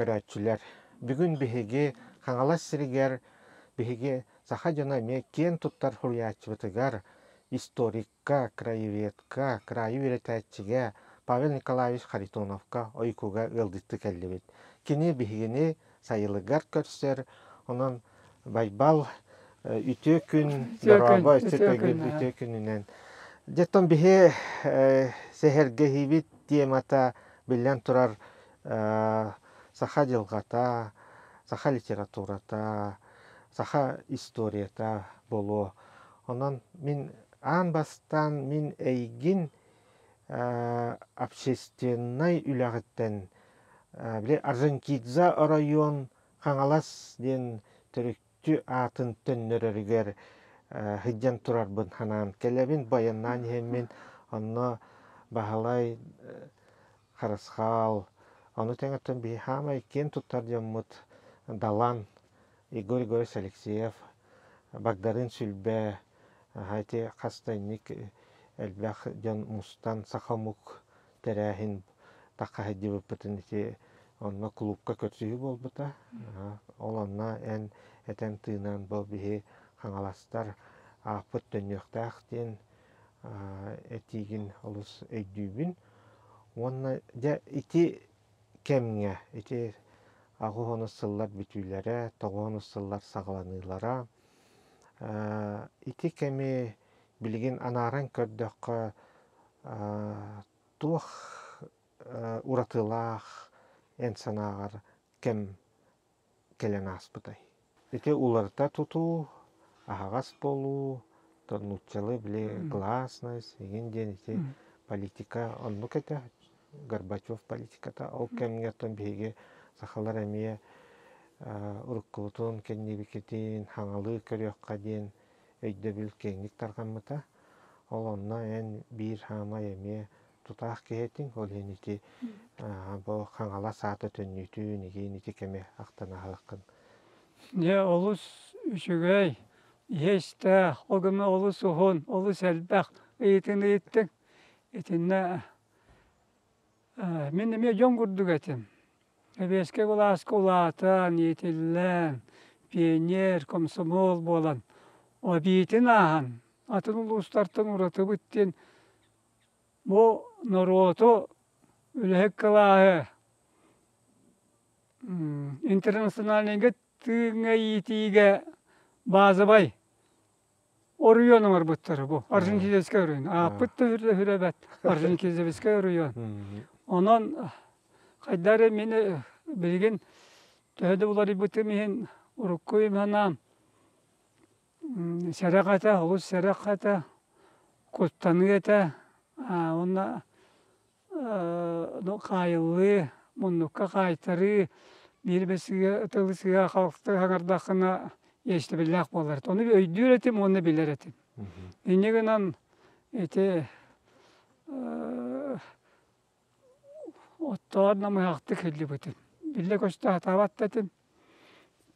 Көрөөччүлэр, бүгүн биһиги Хаҥалас сиригэр биһиги саха дьоно эмиэ киэн туттар суруйааччыбытыгар, историкка, краеведка, кыраайы үөрэтээччигэ Павел Николаевич Харитоновка Ойкуга ыалдьыттыы кэллибит. Кини биһигини сайылыгар көрсөр, онон Байбал үтүө күн, дорообо, өссө төгүл үтүө күнүнэн. Дьэ, биһи сэһэргэһиибит темата биллэн турар саха дьылҕата, саха литературата, саха историята буолуо. Онон мин аан бастаан мин эйигин общественнай үлэҕиттэн били Орджоникидзе оройуон Хаҥалас диэн төрүччү аатын төннөрөрүгэр сылдьан турарбын санаан кэлэбин, баяннаан иһэммин онно Баһылай Харысхал, ону тэҥэ биһи хаамай киэн туттар дьоммут Далан, Егор Егорович Алексеев, Багдарыын Сүлбэ, ити хас да инник элбэх дьон мустан саха омук тэрээһин тахха сылдьыбыппытын ити онно кулуупка көрсүһүү буолбута. Ол онно эн этэн тыынан бу биһи хаҥаластар ааппыт төннүөхтээх диэн этиигин олус өйдүүбүн. Уонна дьэ ити кэмҥэ ити 80 сыллар бүтүүлэрэ, 90 сыллар саҕаланыылара ити кэми билигин анааран көрдөххө туох уратылаах эн санааҕар кэм кэлэн ааспытай? Ити уларыта тутуу, аһаҕас буолуу, нууччалыы били гласность игин диэн ити политика оннук этэ, Горбачев политиката. Ол кэмҥэ оттон биһиги сахалар эмиэ уруккубутун, кэннибикитин хаҥалыы көрүөххэ диэн өйдөбүл киэҥник тарҕаммыта. Ол онно эн биир хаамай эмиэ тутаах киһи этиҥ, ол иһин ити бу Хаҥалас аата төннүүтүн, игиин ити кэми ахтан аһыаххын. Дьэ, олус үчүгэй, иһэ-истээх, ол гына олус уһун, олус элбэх ыйытыыны ыйыттыҥ. Итиннэ мин эмиэ дьон курдук этим. Сэбиэскэй былааска улаатан, иитиллэн, пионер, комсомол буолан, эбиитин ааһан, атын улуустартан уратыбыт диэн бу норуоту, үлэһит кылааһы интернациональнайга тыыҥҥа иитиигэ баазабай оройуон оҥорбуттара бу Орджоникидзевскай оройуон. Ааппыт да үрэ-үрэ Орджоникидзевскай оройуон. Онон хайдах эрэ мин билигин төһө да уларыйбытым иһин урукку санаам сэрэх этэ, олус сэрэх этэ, куттаныы этэ уонна хаайыллыы, муннукка хаайтарыы, биир эмэ сыыһа тылы сыыһа халты саҥардаххына иэстэбиллээх буолар. Ону өйдүүр этим уонна билэр этим. Инньэ гынан ити оттоор намыһахтык сылдьыбытым. Биллэ-көстө сатаабат да этим.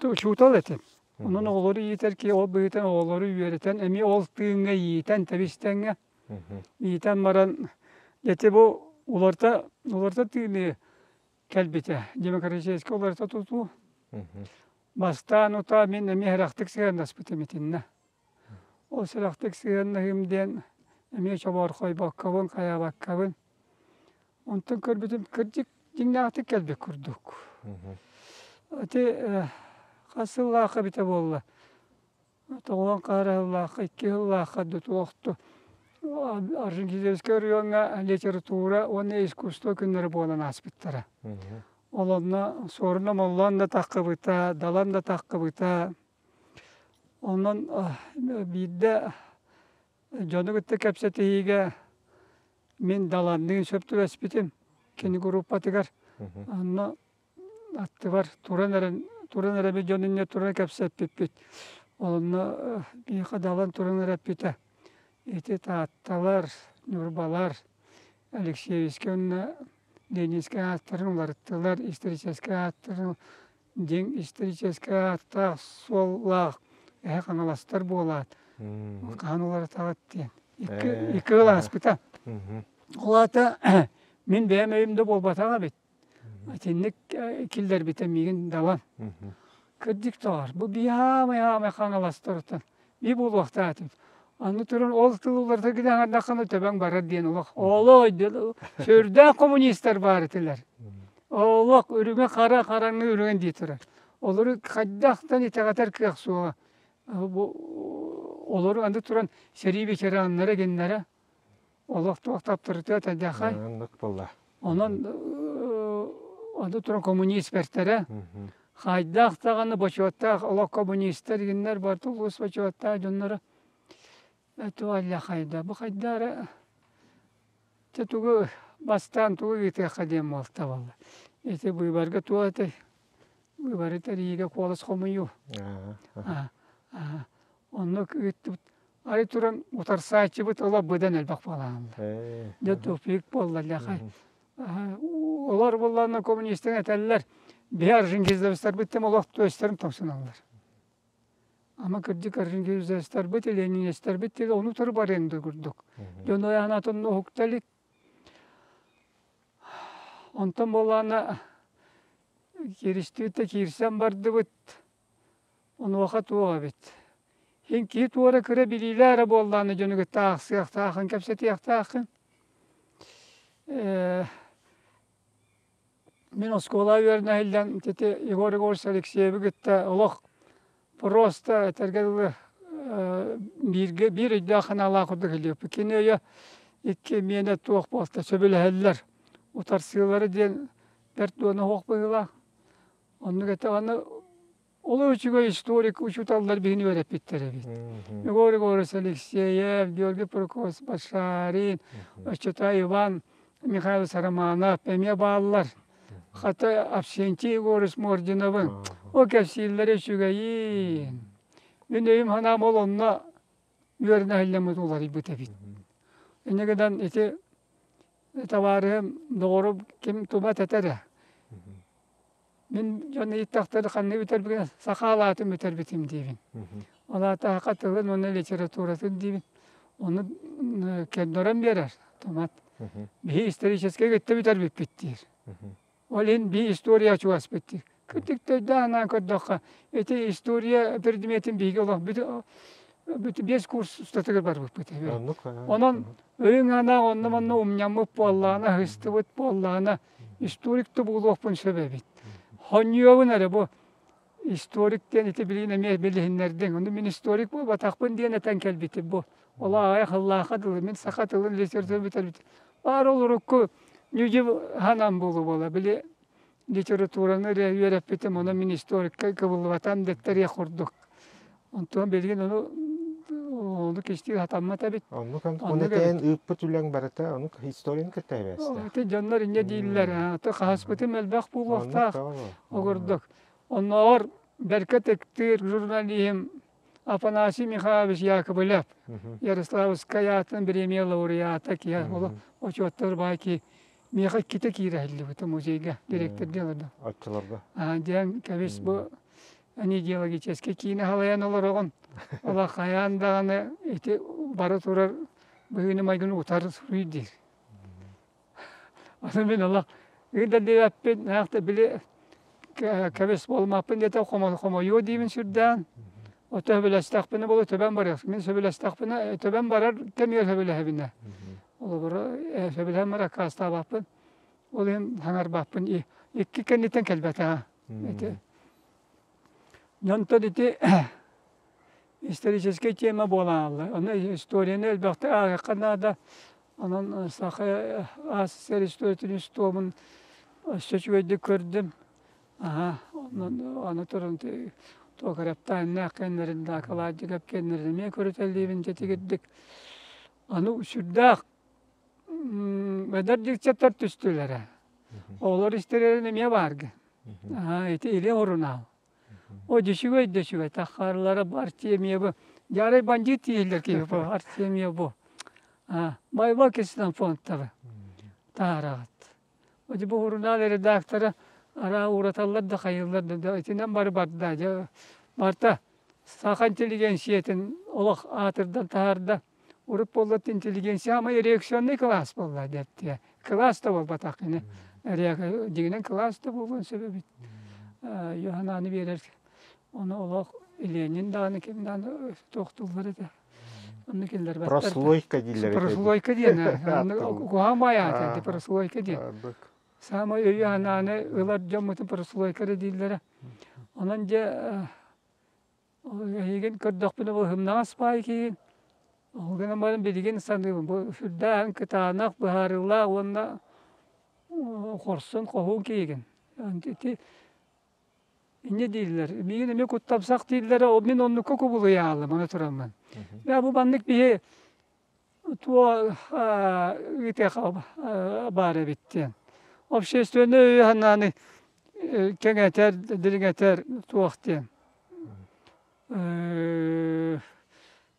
Учуутал этим. Онон оҕолору иитэр киһи ол быһыытынан оҕолору үөрэтэн эмиэ ол тыыҥҥа иитэн тэбистэҥҥэ Иитэн баран ити бу уларыта уларыта тыыныы кэлбитэ. Демократическай уларыта тутуу. Бастаан утаа мин эмиэ сэрэхтик сыһыаннаспытым итиннэ. Ол сэрэхтик сыһыаннаһыым диэн эмиэ чобоорхойбоккобун, хайаабаккабын. Онтон көрбүтүм кырдьык дьиҥнээхтик кэлбит курдук. Ити хас сыллаахха эбитэ буолла. Тоҕуон хаарыһыллаахха, икки сыллаахха да туохту Орджоникидзевскай оройуоҥҥа литература уонна искусство күннэрэ буолан ааспыттара. Ол онно Суорун Омоллоон да таххыбыта, Далан да таххыбыта. Онон биирдэ дьону кытта кэпсэтиһиигэ мин Даланныын сөп түбэспитим кини группатыгар. Онно аттыбар туран эрэн туран эрэбит дьон инньэ туран кэпсэппиппит. Онно биһиэхэ Далан туран эрэ эппитэ. Ити Таатталар, Ньурбалар, Алексеевскай уонна Ленинскэй ааттарын уларыттылар, историческай ааттарын дьиҥ историческай ааттаах суоллаах эһэ хаҥаластар буолаат хаһан уларытаҕыт диэн. Икки, икки ыл ааспыта. Ол аата мин бэйэм өйүм да буолбатах эбит. Итинник киллэрбитэ миигин Далан. Кырдьык доҕор, бу биһаамай-аамай хаҥаластартан би буолуохтаах этим. Аны туран ол тыл уларыта гынаҥардаххына төбөҥ барар диэн олох олох сүрдээх коммунистар баар этилэр. Олох үрүҥэ хара, хараҥа үрүҥэ дии турар. Олору хайдахтан итэҕэтэр кыах суоҕа. Бу олору аны туран сэрии ветераннара гиннэрэ олох туох таптарытыа тэдэхэй. Оннук буолла. Онон аны туран коммунист бэртэрэ. Хайдах даҕаны бочуоттаах олох коммунистар гиннэр барыта улуус бочуоттаах дьонноро туалля хайда бу хайда эрэ Дьэ тугу бастаан тугу ыытыахха диэн буолта буолла. Ити быыбарга туох этэй? Быыбары тэрийиигэ куолас хомуйуу. Оннук ыыттыбыт. Арай туран утарсааччыбыт ыла быдан элбэх буолааллар. Дьэ тупик буолла лэхай. Олор буоллаҕына коммунистар этэллэр, биһи аржингизовецтарбыт тем олох төстөрүн тоҥсуналлар. Ама кырдьык аржингизовецтарбыт, ленинецтарбыт диэки ону утары барыаҥ да курдук. Дьон уйаанатын уһукта илик. Онтон буоллаҕына кииристибит да киирсэн бардыбыт. Онуоха туох эбит. Иһин киһи туора кыра билиилээх эрэ буоллаҕына дьону кытта аахсыахтааххын, кэпсэтиэхтааххын. Мин оскуола үөрэнэ иһиллэн ити Егор Егорович Алексеевы кытта олох просто этэргэ дылы бииргэ биир өйдөөх санаалаах курдук илиэппит. Кини өйө икки миэнэ туох буолта сөбүлэһэллэр. Утарсыылары диэн бэрт дуона суох быһыылаах. Оннук этэ аны Олус үчүгэй историк учууталлар биһини үөрэппиттэр эбит. Егор Егорович Алексеев, Георгий Прокопьевич Башарин, оччото Иван Михайлович Романов эмиэ бааллар. Хата Авсентий Егорович Мординовы ол кэпсииллэрэ үчүгэйин. Мин өйүм санаам ол онно үөрэнэ иһиллэммит уларыйбыт эбит. Инньэ гынан ити табаарыһым, доҕорум ким тумат этэрэ. Мин дьон ыйыттахтары ханна бүтэрбитин саха алаатын бүтэрбитим диибин. Ол аата саха тылын уонна литературатын диибин. Ону көрдөрөн биэрэр тумат. Биһи историческай кытта бүтэрбиппит диир. Ол иһин биһи история чугаспыт диир. Кырдьык да анаан көрдөххө, ити история предметин биһиги олох бүт биэс курс устатыгар барбыппыт. Онон өйүҥ анаах онно-манна умньаммыт буоллаҕына, ыһыстыбыт буоллаҕына, историк да буолуохпун сөп эбит. Хонньуйабын эрэ бу историк диэн ити билигин эмиэ билиһиннэрдиҥ. Ону мин историк буолбатахпын диэн этэн кэлбитим бу. Ол аҕай хыллаахха дылы мин саха тылын литературатын бүтэрбитим. Баар ол урукку ньүдьү ханан буолу буола били литератураны эрэ үөрэппитим, онон мин историкка кыбыллыбатам дэттэрия курдук. Онтон билигин ону ону кистиир сатаммат эбит. Оннук ону этэн ыыппыт үлэҥ барыта ону историяны кытта эбээстэ. Ити дьоннор инньэ дииллэр. Аты хаһыспытым элбэх буолуохтаах. Огурдук. Оннооҕор бэркэ тыктыыр журналиһым Афанасий Михайлович Яковлев, Ярославскай аатын премия лауреата киһи, ол отчуоттар баай киһи Миэхэ иккитэ киирэ иһиллибитэ музейга директордыы олордум. Оччолорго. Диэн кэбис бу идеологическай киини халайан олороҕун. Ола хайаан даҕаны ити бара турар быһыыны-майгыны утары суруй диир. Аны мин олох ыыр да диэбэппин, наах да били кэбис буолумаппын диэтэ хомойуо диибин сүрдээн. Ото сөбүлэстэхпинэ буолуо төбөм барыах. Мин сөбүлэстэхпинэ төбөм барар кэмигэр сөбүлэһэбинэ. Холобура, сөбүлэһэн баран аккаастаабаппын. Ол иһин хаҥарбаппын. Икки кэнниттэн кэлбэтэҕэ. Ити. Онтон ити историческай тема буолан аалла. Ону историяны элбэхтик ааҕыахха наада. Онон саха АССР историятын үс туомун өссө үчүгэйдик көрдүм. Аха, онон аны туран Туокараптааннаах кэннэрин, Дакылаадьыкап кэннэрин эмиэ көрүтэлиибин тэтигирдик. Аны сүрдээх эдэр дьикчэттэр түстүлэрэ. Оҕолор истэрин эмиэ баарга. Ити илэ орунаал. О дьүчүгэй да үчүгэй таххарылара бу Артемия бу. Дьаарай бандит дииллэр киһи бу Артемия бу. Байбал Ксенофонтова таараҕыт. Ити бу сурунаал редактора араа уураталлар да хайыыллар да итинэн бары барда. Дьэ барта саха интеллигенциятын олох аатырдан таһаарда. Урут буолла интеллигенция самый реакционный класс буолла диэттиэ. Класс да буолбатах кини. Эрээк дьиҥинэн кылаас да буолуон сөп эбит. Йоһанааны биэрэр. Ону олох Ленин даҕаны ким даҕаны туохтууллар этэ. Онно киллэрбэттэр. Прослойка дииллэр этэ. Прослойка диэн. Куһаҕан баайаата ити прослойка диэн. Саамай өйү-санааны ылар дьоммутун прослойка эрэ дииллэрэ. Онон дьэ эһигин көрдөхпүнэ бу ымнаҕас баай киһи. Ол гынан баран билигин саныыбын бу сүрдээх кытаанах, быһаарыылаах уонна хорсун хоһуун киһигин. Ити инньэ дииллэр. Миигин эмиэ куттамсах дииллэрэ, ол мин оннукка кубулуйаалым аны тураммын. Дьэ бу маннык биһи туо ыытыаха баар эбит диэн. Общественнай өйү-санааны кэҥэтэр, дириҥэтэр туох диэн.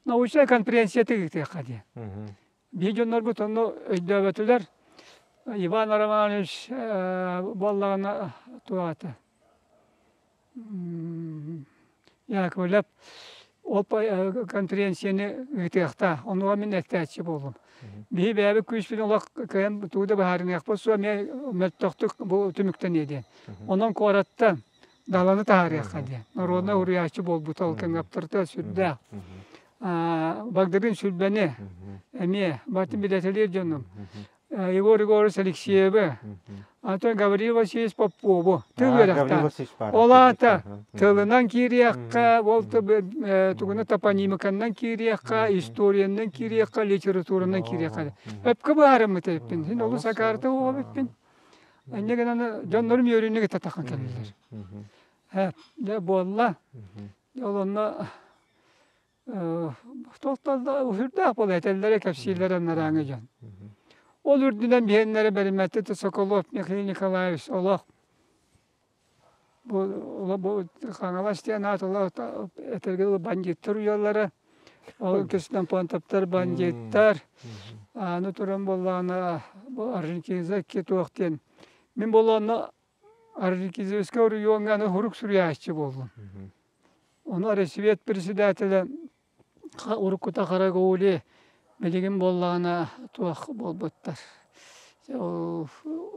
Научнай конференцията ыытыахха диэн. Биһи дьоннорбут онно өйдөөбөтүлэр. Иван Романович буоллаҕына туох этэ Яковлев ол конференцияны ыытыахтаах. Онуоха мин этээччи буоллум. Биһи бэйэбит күүспүн олох кыайан тугу да быһаарыныахпыт суох, эмиэ мөлтөхтүк бу түмүктэниэ диэн. Онон куораттан даланы таһаарыахха диэн. Норуодунай уруйааччы буолбута ол кэмҥэ аптарыта сүрдээх. Багдырын Сүлбэни эмиэ бартын билэтэлиир дьонум. Егор Егорович Алексеевы, Антон Гаврил Васильевич Попову тыл үөрэхтээх. Ол аата тылынан киириэххэ, ол тугуна топонимиканнан киириэххэ, историянан киириэххэ, литературанан киириэххэ. Өпкө быһаарыммыт эбиппин. Син олус акаарыта оҕо эбиппин. Инньэ гынан дьоннорум үөрүүнү кытта тахан кэллилэр. Дьэ буолла. Ол онно Сүрдээх буола этэллэрэ, кэпсииллэрэ анарааҥы дьон. Ол үрдүнэн биһиэннэрэ бэриммэттэ Соколов Михаил Николаевич олох бу Хаҥалас диэн аат олох этэргэ дылы бандьыыттар уйаллара. Ол Ксенофонтовтар бандьыыттар. Аны туран буоллаҕына бу Орджоникидзе туох диэн. Мин буолла онно Орджоникидзевскай оройуоҥҥа аны сурук суруйааччы буоллум. Ону Ресвет председателэ уруккута Харагаули билигин буоллаҕына туох буолбуттар.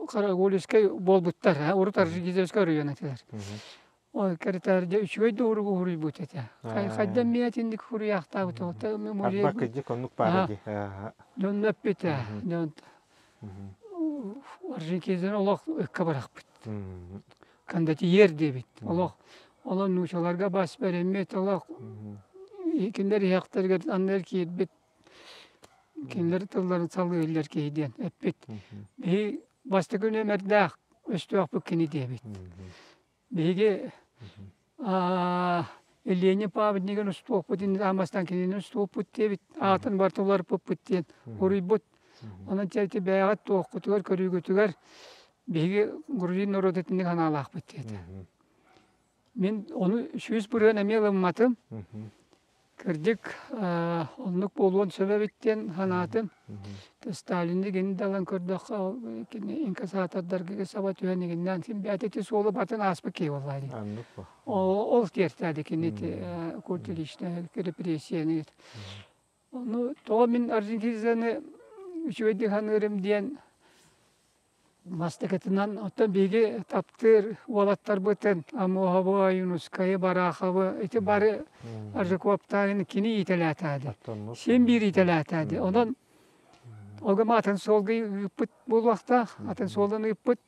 Карагулевскай буолбуттар, урут Орджоникидзевскай оройуон этилэр. Ол кэритээр үчүгэй да уругу уруйбут этэ. Хайдан миэ итинник суруйаахтаабыт Арба кырдьык оннук баара дии. Дьонно эппитэ. Дьон Орджоникидзены олох ыкка бырахпыт. Кондотьер диэбит. Олох олох нуучаларга бас бэриммит, олох кинилэр иһэхтэригэр анныгар киирбит, кинилэр тылларын салгыыллар киһи диэн эппит. Биһи бастакы нүөмэрдээх өстөөхпүт кини диэбит. Биһиги Ленин памятнигын устуохпут аан бастаан кинини устуохпут диэбит, аатын барытын уларыппыппыт диэн уруйбут. Онон ити бэйэҕит туоххутугар, көрүүгүтүгэр биһиги грузин норуота итинник санаалаахпыт диэтэ. Мин ону 100% эмиэ ылымматым. Кырдьык, оннук буолуон сөп эбит диэн санаатым. Сталины кини да ылан көрдөххө, кини инкассатордарга саба түһэн игиннээн син бэйэтэ ити суолу батын ааспыт киһи буоллаа дии. Ол тиэртээди кини ити культ личной репрессияны. Ону тоҕо мин Орджоникидзены үчүгэйдик саныырым диэн Бастакытынан, оттон биһиги таптыыр уолаттарбытын Амоһову, Юнускайы, Бараховы ити бары Аржаковтааһын кини иитэлээтээди. Син биир иитэлээтээди. Онон олгом атын суолга ыыппыт буолуохтаах, атын суолун ыыппыт.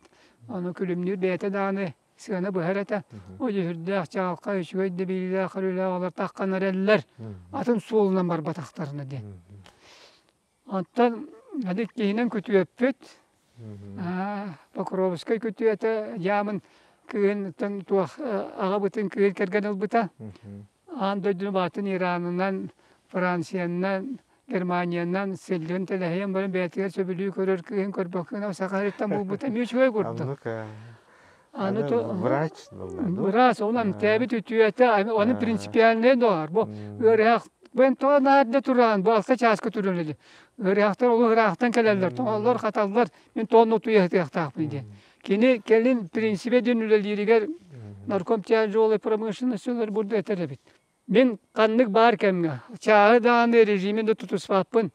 Ону күлүмнүүр бэйэтэ даҕаны сыана быһар этэ. Ол үрдээх чаҕылхай үчүгэй да билиилээх көрүүлээх олор таххан эрэллэр. Атын суолунан барбатахтарына диэн. Онтон аны иккиһинэн күтүөппүт, Покровскай күтүөтэ дьаамын кыыһын туох аҕабытын кыыһын кэргэн ылбыта. Аан дойдуну баатын Иранынан, Франциянан, Германиянан сылдьан тэлэһийэн баран бэйэтигэр сөбүлүү көрөр кыыһын көрбөккүн саха сириттэн булбута эмиэ үчүгэй курдук. Аны врач Врач, ол эмтээбит үтүөтэ, оны принципиальный доҕор. Бу ыарыһах бен тоҕо наарда туран, бу алта чааска туран или. Ыарыһахтар олус ыраахтан кэлэллэр, тоҥоллор, хаталлар, мин тоҕо утуйа сытыахтаахпын диэн. Кини кэлин принципе диэн үлэлииригэр нарком тяжелой промышленности бурду этэр эбит. Мин ханнык баар кэмҥэ, чааһы даҕаны режимин да тутуспаппын.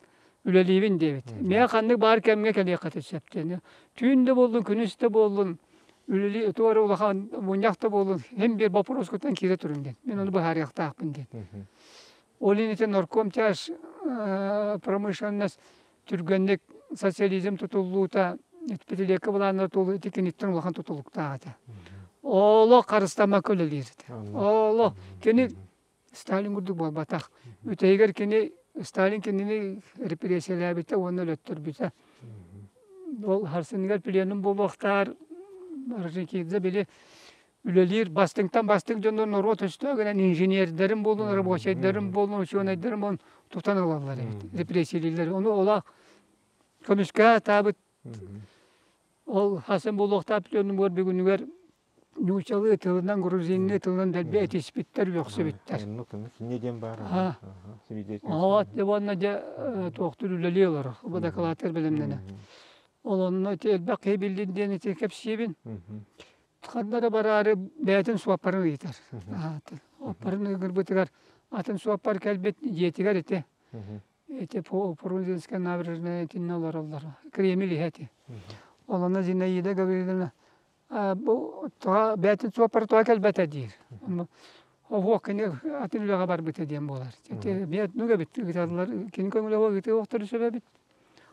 Үлэлиибин диэбит. Миэхэ ханнык баар кэмҥэ кэлиэххитин сөп диэн. Түүн да буоллун, күнүс да буоллун, үлэлии туох эрэ улахан мунньах да буоллун, һин биир боппуруоскуттан киирэ туруҥ диэн. Мин ону быһаарыахтаахпын диэн. Ол иһин наркомтяж промышленность түргэнник социализм тутуллуута пятилетка былааннара туолуу ити киниттэн улахан тутулуктаах этэ. Олох харыстаммакка үлэлиир этэ. Олох кини Сталин курдук буолбатах. Бүтэһигэр кини Сталин кинини репрессиялээбитэ уонна өлөттөрбүтэ. Ол харсыныгар пленум буолуохтаар Орджоникидзе били үлэлиир бастыҥтан бастыҥ дьоннор норуот өстөөгүнэн инженердэрин буоллун, рабочайдарын буоллун, учуонайдарын буоллун тутан ылаллар эбит, репрессиялииллэр. Ону олох көмүскэһэ сатаабыт ол хасан буолуохтаах пленумугар бүгүнүгэр нууччалыы тылынан, грузинныы тылынан дэлби этиспиттэр, үөхсүбүттэр. Кине диэн баар. Оһоот уонна дьэ туохтуур үлэлии олорор. Бу дакылааттар бэлэмнэнэ. Ол онно ити элбэх киһи биллин диэн ити кэпсиибин. Ханна эрэ бараары бэйэтин суоппарын ыйытар. Суоппарын ыҥырбытыгар атын суоппар кэлбит дьиэтигэр ити. Ити Фрунзенская набережная итиннэ олороллор. Кремль иһэ ити. Ол онно Зинаида Гавриловна бу туга бэйэтин суоппара туга кэлбэтэ диир. Оһуох кини атын үлэҕэ барбыта диэн буолар. Ити ну эбит ыыталлар кини көҥүлэ ыытыы охтору сөп эбит.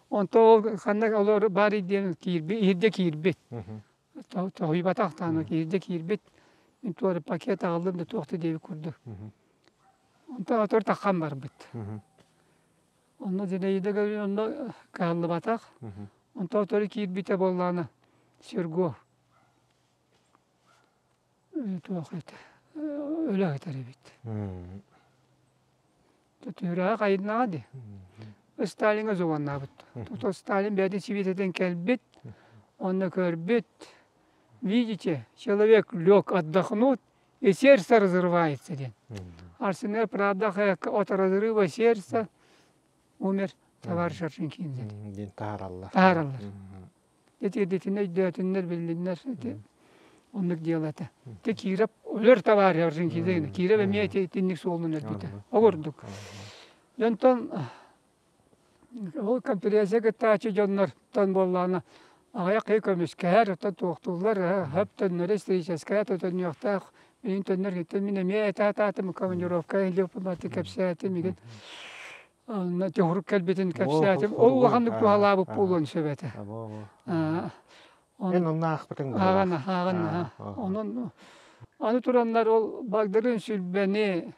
Онто ол ханна олор бар диэн киирбит, иһирдьэ киирбит. Тоһуйбатах даҕаны киирдэ киирбит. Мин туора пакет аҕаллым да туох да диэбит курдук. Онтон отор таххан барбыт. Онно Зинаида Гавриловна онно кыһаллыбатах. Онтон отор киирбитэ буоллаҕына Серго туох этэ өлө сытар эбит. Түһүрэҕэ хайыннаҕа дии. Сталиҥҥа зубаннаабыт. Тута Сталин бэйэтин сибиэтэтин кэлбит, онно көрбүт. Видите, человек лег отдохнуть, и сердце разрывается диэн. Арсенер правда от разрыва сердца умер товарищ Орджоникидзе. Диэн таһаараллар. Таһаараллар. Ити өйдөөтүннэр, биллиннэр ити оннук дело этэ. Ити Киров өлөр товарищ Орджоникидзе Киров эмиэ ити итинник суолунан өлбүтэ. Ол курдук. Дьонтон ол конференция кыттааччы дьоннортон буоллаҕына аҕыйах киһи көмүскэһэр, оттон туохтууллар, хөп төннөрө историческая төннүөхтээх мин төннөр мин эмиэ этэ сатаатым командировка илиэппин кэпсээтим игин Онно төхүрүк кэлбитин кэпсээтим. Ол улаханнык туһалаабыт буолуон сөп этэ. Эн онно аахпытыҥ Ааҕан, ааҕан, Онон аны тураннар ол Багдарын Сүлбэни,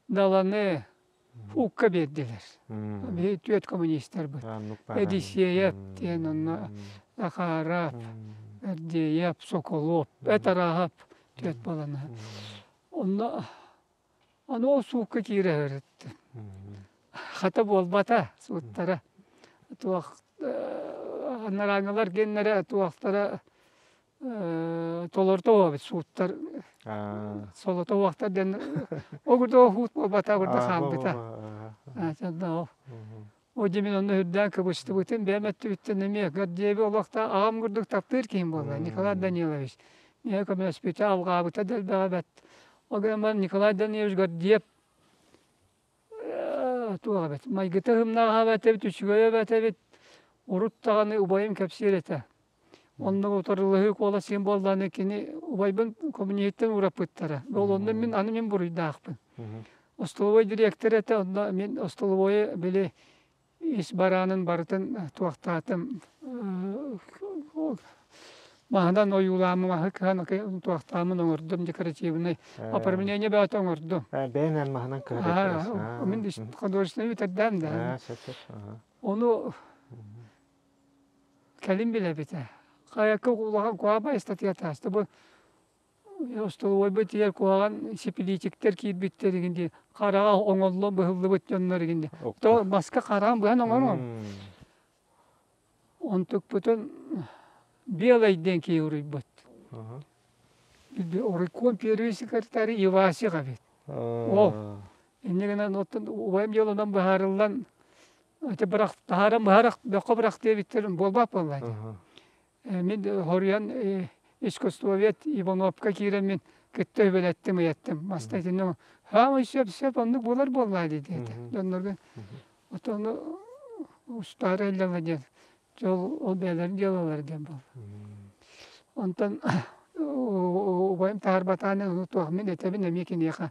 Даланы укка биэрдилэр. Биһи түөрт коммунистарбыт. Эдисеев диэн онно Захаров, Эрдеев, Соколов, эт арааһап түөрт буолан. Онно Аны ол суукка киирэ сырытта. Хата буолбата сууттара. Туох анарааҥылар геннэрэ туохтара толорто эбит сууттар солото уохтар диэн огурдоо хуут буолбата огурда хаалбыта. О дьэ мин онно үрдээн кыбыстыбытым бэйэм өттүбүттэн эмиэ Гордееви олохто аҕам курдук таптыыр киһим буолла Николай Данилович. Миэхэ көмөлөспүтэ, алҕаабыта да элбэҕэ бэрт. Ол гынан баран Николай Данилович Гордеев туох эбит, майгыта ыһымнааҕа эбит эбит, үчүгэйэ эбит эбит. Урут даҕаны убайым кэпсиир этэ. Онно утарылаһыы куолас син буоллаҕына кини убайбын коммуниһыттан уураппыттара. Ол онно мин аны мин буруйдаахпын. Остолобуой дириэктэрэ этэ, онно мин остолобуойу били ис бараанын барытын туохтаатым маһынан ойуулааммын маһы кыһан туохтааммын оҥордум декоративный оформление бөҕөтө оҥордум. Бэйэн маһынан кыһан Мин художественный бүтэрдэм да. Ону Кэлин билэбит ээ. Хайакка улахан куһаҕан ыстатыйа ааста. Бу остолобуойбут тиийэр куһаҕан сипилиичиктэр киирбиттэр игин дии. Хараҕа оҥоллон быһыллыбыт дьоннор игин дии. То маска хараҕын быһан оҥорон. Онтукпутун Белай диэн киһи уруйбут. Оройкуон первый секретарь Ивасик эбит. Ол инньэ гынан оттон убайым дьолунан быһаарыллан Ити бырах таһааран быһарах бөххө бырах диэбиттэрин буолбат буолла ити. Мин хоруйан искусствовед Ивановка киирэн мин кытта үбэлэттим ыйаттым. Маста итиннэ хаамай сөп сөп оннук буолар буолла дии диэтэ дьоннорго. Отону Устаары ыллала диэн дьол ол бэйэлэрин дьыалалара диэн буолла. Онтон убайым таһаарбатаҕын ону туох мин этэбин эмиэ киниэхэ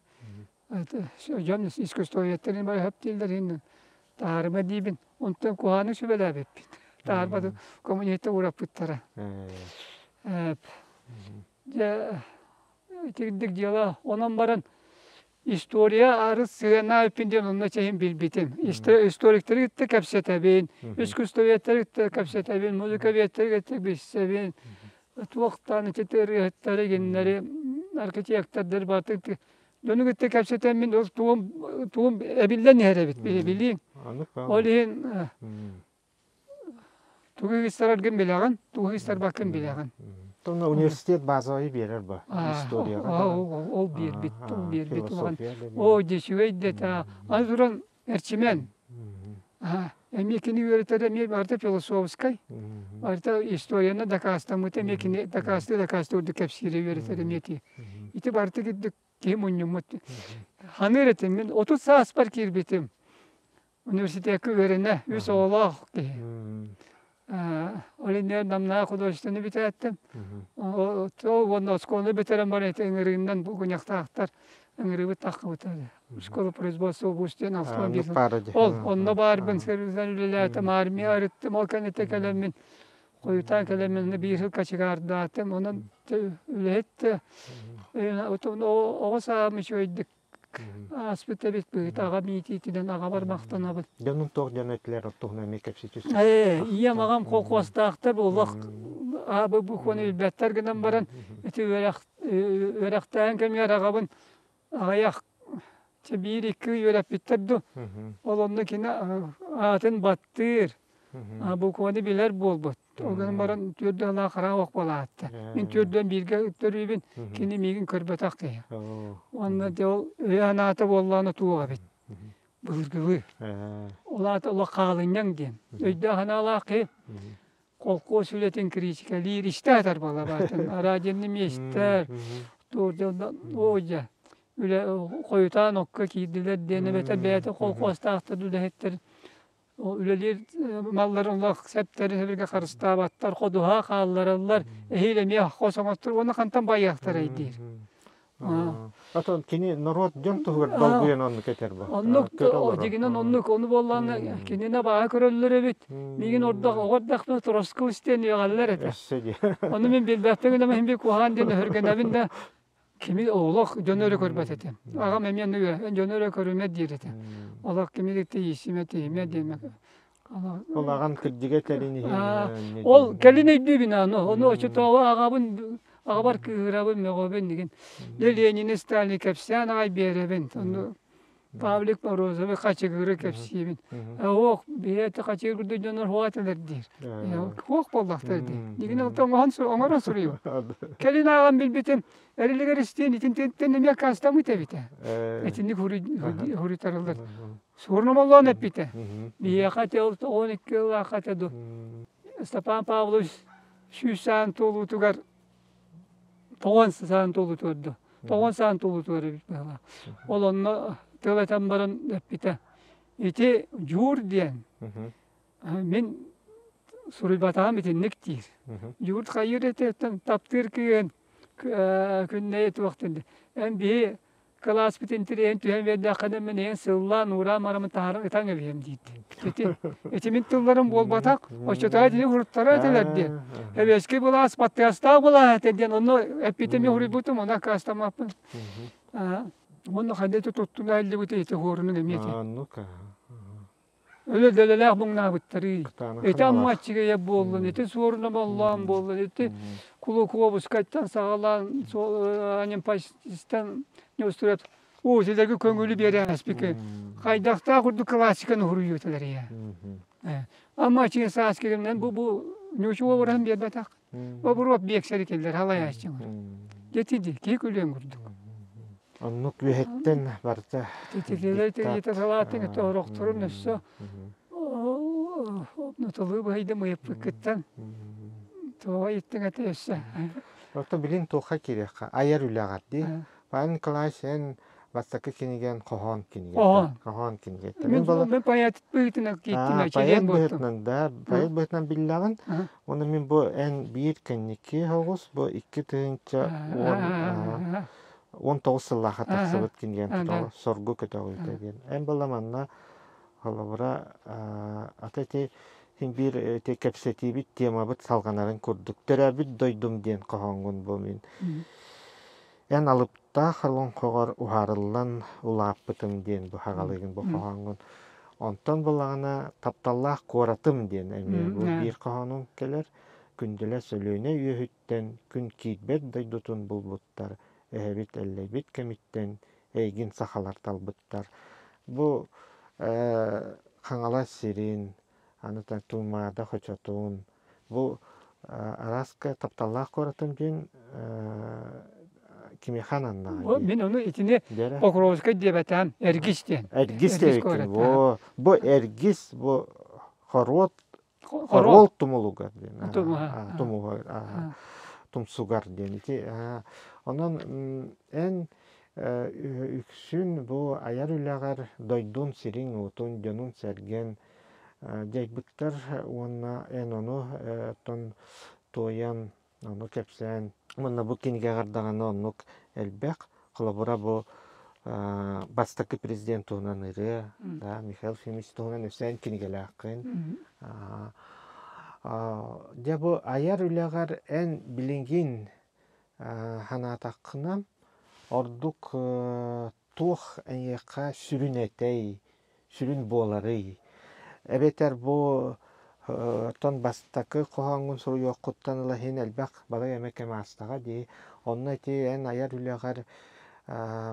дьон искусствоведтэрин бары сөптүүллэр иһин таһаарыма диибин. Онтон куһаҕаны сүбэлээбиппит. Таһаарбаты коммунистар уураппыттара. Дьэ итирдик дьыала онон баран история арыт сыана эппин диэн онно чэһин билбитим. Историктары кытта кэпсэтэбин, искусствоведтары кытта кэпсэтэбин, музыковедтары кытта билсэбин, туохтаан ити ырыаһыттары, гиннэри, архитектордары барытын дьону кытта кэпсэтэммин ол тугум тугум эбиллэн иһэр эбит билиим. Ол иһин Тугу ыйыстараргын билэҕин, тугу ыйыстарбаккын билэҕин. Тонна университет базовай биэрэр ба историяҕа. Ол биэрбит, ол биэрбит улахан. Оо, дьэ үчүгэй да этэ. Аны туран Эрчимэн. Эмиэ кини үөрэтэрэ эмиэ барыта философскай. Барыта историяны дакаастаммыта эмиэ кини дакаастыы дакаастыы курдук кэпсиирэ үөрэтэр эмиэ ити. Ити барыта курдук киһи мунньуммут. Ханыыр этим мин 30 сааспар киирбитим. Университекка үөрэнэ үс оҕолоох киһи. Ол иннигэр Намнаа художественнай бүтээттим. Ол уонна оскуоланы бүтэрэн баран ити ыҥырыыннан булгунньахтаахтар ыҥырыыбыт таххыбыта. Школа производства вуз диэн Алхан биир Ол онно баарбын сырыынан үлэлээтим, армия арыттым, ол кэнниттэн кэлэммин хойутаан кэлэммин биир сыл кочегардаатым. Онон үлэһит оҕо сааһым үчүгэйдик Ааспыт эбит быһыыта аҕам иитиитинэн аҕабар махтанабын. Дьонуҥ туох дьон этилэр туһунан эмиэ кэпсии Ээ, ийэм аҕам колхуостаахтар олох аабы букваны билбэттэр гынан баран ити үөрэх үөрэхтээн кэмигэр аҕабын аҕыйах чэ биир-икки ый үөрэппиттэр дуу. Ол онно кини аатын баттыыр, букваны билэр буолбут. Ол гынан баран түөрдүөн алаа хараҕа ох буолаатта. Мин түөрдүөн бииргэ төрүүбүн, кини миигин көрбөтөх киһи. Уонна дьэ ол өйө-санаата буоллаҕына туох эбит. Былыргылыы. Ол аата олох хаалынньаҥ диэн. Өйдөөх санаалаах киһи холкуос үлэтин критикэлиир, истэ сытар буолабаатын. Радионы эмиэ истэр. Оо дьэ, үлэ хойутаан окко киирдилэр диэн эбэтэр бэйэтэ холкуостаахтар үлэһиттэр Үлэлиир малларын олох сэптэрин сэбиргэ харыстаабаттар, ходуһа хааллараллар, эһиил эмиэ хос оҥостор уонна хантан байыахтарай диир. Отон кини норуот дьон туһугар долгуйан оннук этэр бу. Оннук дьигинэн оннук ону буоллаҕына кинини баҕа көрөллөр эбит. Миигин ордох оҕо эрдэхпинэ Троскус диэн үөҕэллэр этэ. Ону мин билбэппин гына мин куһаҕан диэн өһүргэнэбин да Кими олох дьону эрэ көрбөт этим. Аҕам эмиэ онно дьону эрэ көрүмэ диир этэ. Олох кими да тиийсимэ, тиийимэ диэмэ. Ол аҕам кырдьыга кэлин иһин Ол кэлин өйдүүбүн аны. Ону оччотооҕу аҕабын аҕабар кыыһырабын, мөҕөбүн дигин. Дьэ Ленини, Сталини кэпсээн аҕай биэрэбин. Ону Павлик Морозовы хачыгыры кэпсиибин. Оох, биһиэти хачыгыр курдук дьоннор хуа этилэр диир. Хуох буоллахтар дии. Дигин ол оҥоһон оҥорон суруйу. Кэлин ааҕан билбитим, эрилигэр истиэн итинтэн эмиэ аккаастаммыт эбитэ. Итинник хуруйтарыллар. Суорномоллоон эппитэ. Биһиэхэ те ол 12 ылаахха этэ ду. Степан Павлович 100 саан туолуутугар тоҕон саан туолуутугар ду. Тоҕон саан туолуутугар эбит быһыылаах. Ол онно тыл этэн баран эппитэ. Ити дьуур диэн мин суруйбатаҕым итинник диир. Дьуур хайыыр этиттэн таптыыр кыыһын күннэйи туохтун эн биһи кылааспыт интэриэһин түһэн биэрдэххинэ мин эйэн сыллаан уураан марамын таһааран ытан эбиһэм диирди. Ити ити мин тылларым буолбатах, оччотугар итини уруттара этилэр диэн. Эбиэски былаас баттыгастаах былаас этэ диэн онно эппитим уруйбутум, онно аккаастаммаппын. Уонна хайда туттуна иһиллибитэ ити хуорунун эмиэ этэ. Ну-ка. Өлө дэлэлээх муҥнаабыттарый. Ити Амма аччыгыйа буоллун, ити Суоруна Боллоон буоллун, ити Кулукуобускайтан саҕалаан Анемпастан Неустроев уу силэргэ көҥүлү биэрэн аспыты хайдахтаах курдук классиканы суруйууталар ийэ. Амма аччыгый саас кэлимнэн бу бу ньучуга ураһын биэрбэтэх. Обуруот биэксэри кэллэр халайааччылар. Дьэтиди киһи күлүөн курдук. Оннук үөһэттэн барыта. Титилэр тириитэ салаатын ити орохторун өссө нуталыы быһыйдым ыйыппыккыттан туоҕа иттиҥ этэ өссө. Ото билин туохха киириэххэ айар үлэҕэр дии. Павел Николаевич эн бастакы кинигэн хоһоон кинигэтэ. Хоһоон. Хоһоон кинигэтэ. Мин Мин була мин поэт быһыытынан кииттим, поэт чилиэн буолтум. быһыытынан да, поэт быһыытынан биллэҕин. Уонна мин бу эн биир кэнники соҕус бу 2010 19 сыллаахха тахсыбыт кинигэм тутаҕа «Соргу көтөҕүүтэ» диэн. Эн была манна холобура ата ити син биир ити кэпсэтиибит темабыт салҕанарын курдук «Төрөөбүт дойдум» диэн хоһооҥҥун бу мин эн алыптаах олоҥхоҕор уһаарыллан улааппытым диэн бу хаҕалыыгын бу хоһооҥҥун. Онтон буллаҕына «Тапталлаах куоратым» диэн эмиэ бу биир хоһоонум кэлэр. Күндүлэ Сөлүөнэ үөһүттэн күн киирбэт дойдутун булбуттар, эһэбит Эллэйбит кэмиттэн эйигин сахалар талбыттар. Бу Хаҥалас сирин, аны Туймаада хочотун, бу араас тапталлаах куоратым диэн кимиэхэ ананнаҕа дии? Мин ону итини Покровскай диэбэтээн Эргис диэн. Эргис диэбиккин. Бу, бу Эргис, бу хоруот Хоруол тумулугар диэн тумугар тумсугар диэн ити онон эн үксүн бу айар үлэҕэр дойдун сириҥ-уотун дьонун-сэргэн дьайбыттар уонна эн ону оттон туойан Ону кэпсээн уонна бу кинигэҕэр даҕаны оннук элбэх. Холобура бу бастакы президент туһунан ырыа, да, Михаил Ефимович туһунан өссө эн кинигэлээххин. Дьэ бу айар үлэҕэр эн билигин санаатаххына ордук туох эйиэхэ сүрүн этэй, сүрүн буоларый? Эбэтэр бу оттон бастакы хоһооҥҥун суруйуоххуттан ыла иһин элбэх балай эмэ кэм аастаҕа дии. Онно ити эн айар үлэҕэр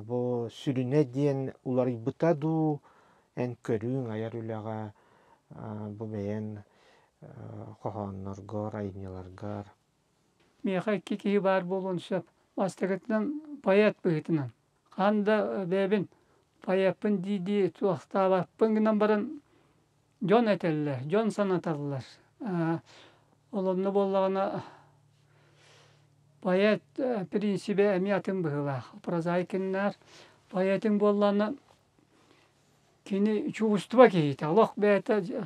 бу сүрүнэ диэн уларыйбыта дуу, эн көрүүҥ айар үлэҕэ бу бэйэн хоһоонноргор, айымньыларгар? Миэхэ икки киһи баар буолуон сөп. Бастакытынан поэт быһыытынан. Хаһан да бэйэбин поэппын дии-дии туохтаабаппын гынан баран дьон этэллэр, дьон санаталлар. Ол онно буоллаҕына поэт принцибэ эмиэ атын быһыылаах. Прозаикиннаар поэтыҥ буоллаҕына кини чувство киһитэ, олох бэйэтэ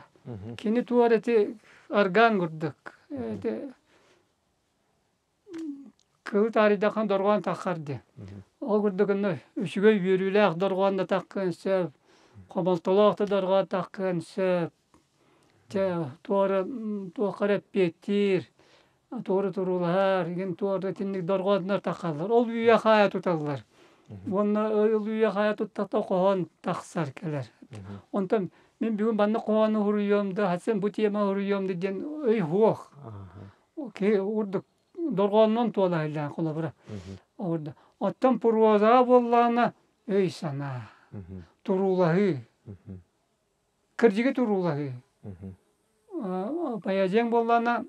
кини туор эти орган курдук эти Кылы таарыйдаххына дорҕоон таххар диэн. Ол курдук онно үчүгэй үөрүүлээх дорҕоон да таххыан сөп, хомолтолоох да дорҕоон таххыан сөп. Чэ, туора туохха эрэ эппиэттиир, туора туруулаһар, игин туора итинник дорҕооннор таххаллар. Ол үүйэ-хаайа туталлар. Уонна ол үүйэ-хаайа туттахта хоһоон тахсар кэлэр. Онтон мин бүгүн маннык хоһоону суруйуом да, хасен бу тема суруйуом да диэн өй суох. Киһи урдук дорҕоонунан туолаһыллаан холобура. Орда. Оттон прозаҕа буоллаҕына өй-санаа, туруулаһыы, кырдьыгы туруулаһыы. Поэзияҥ буоллаҕына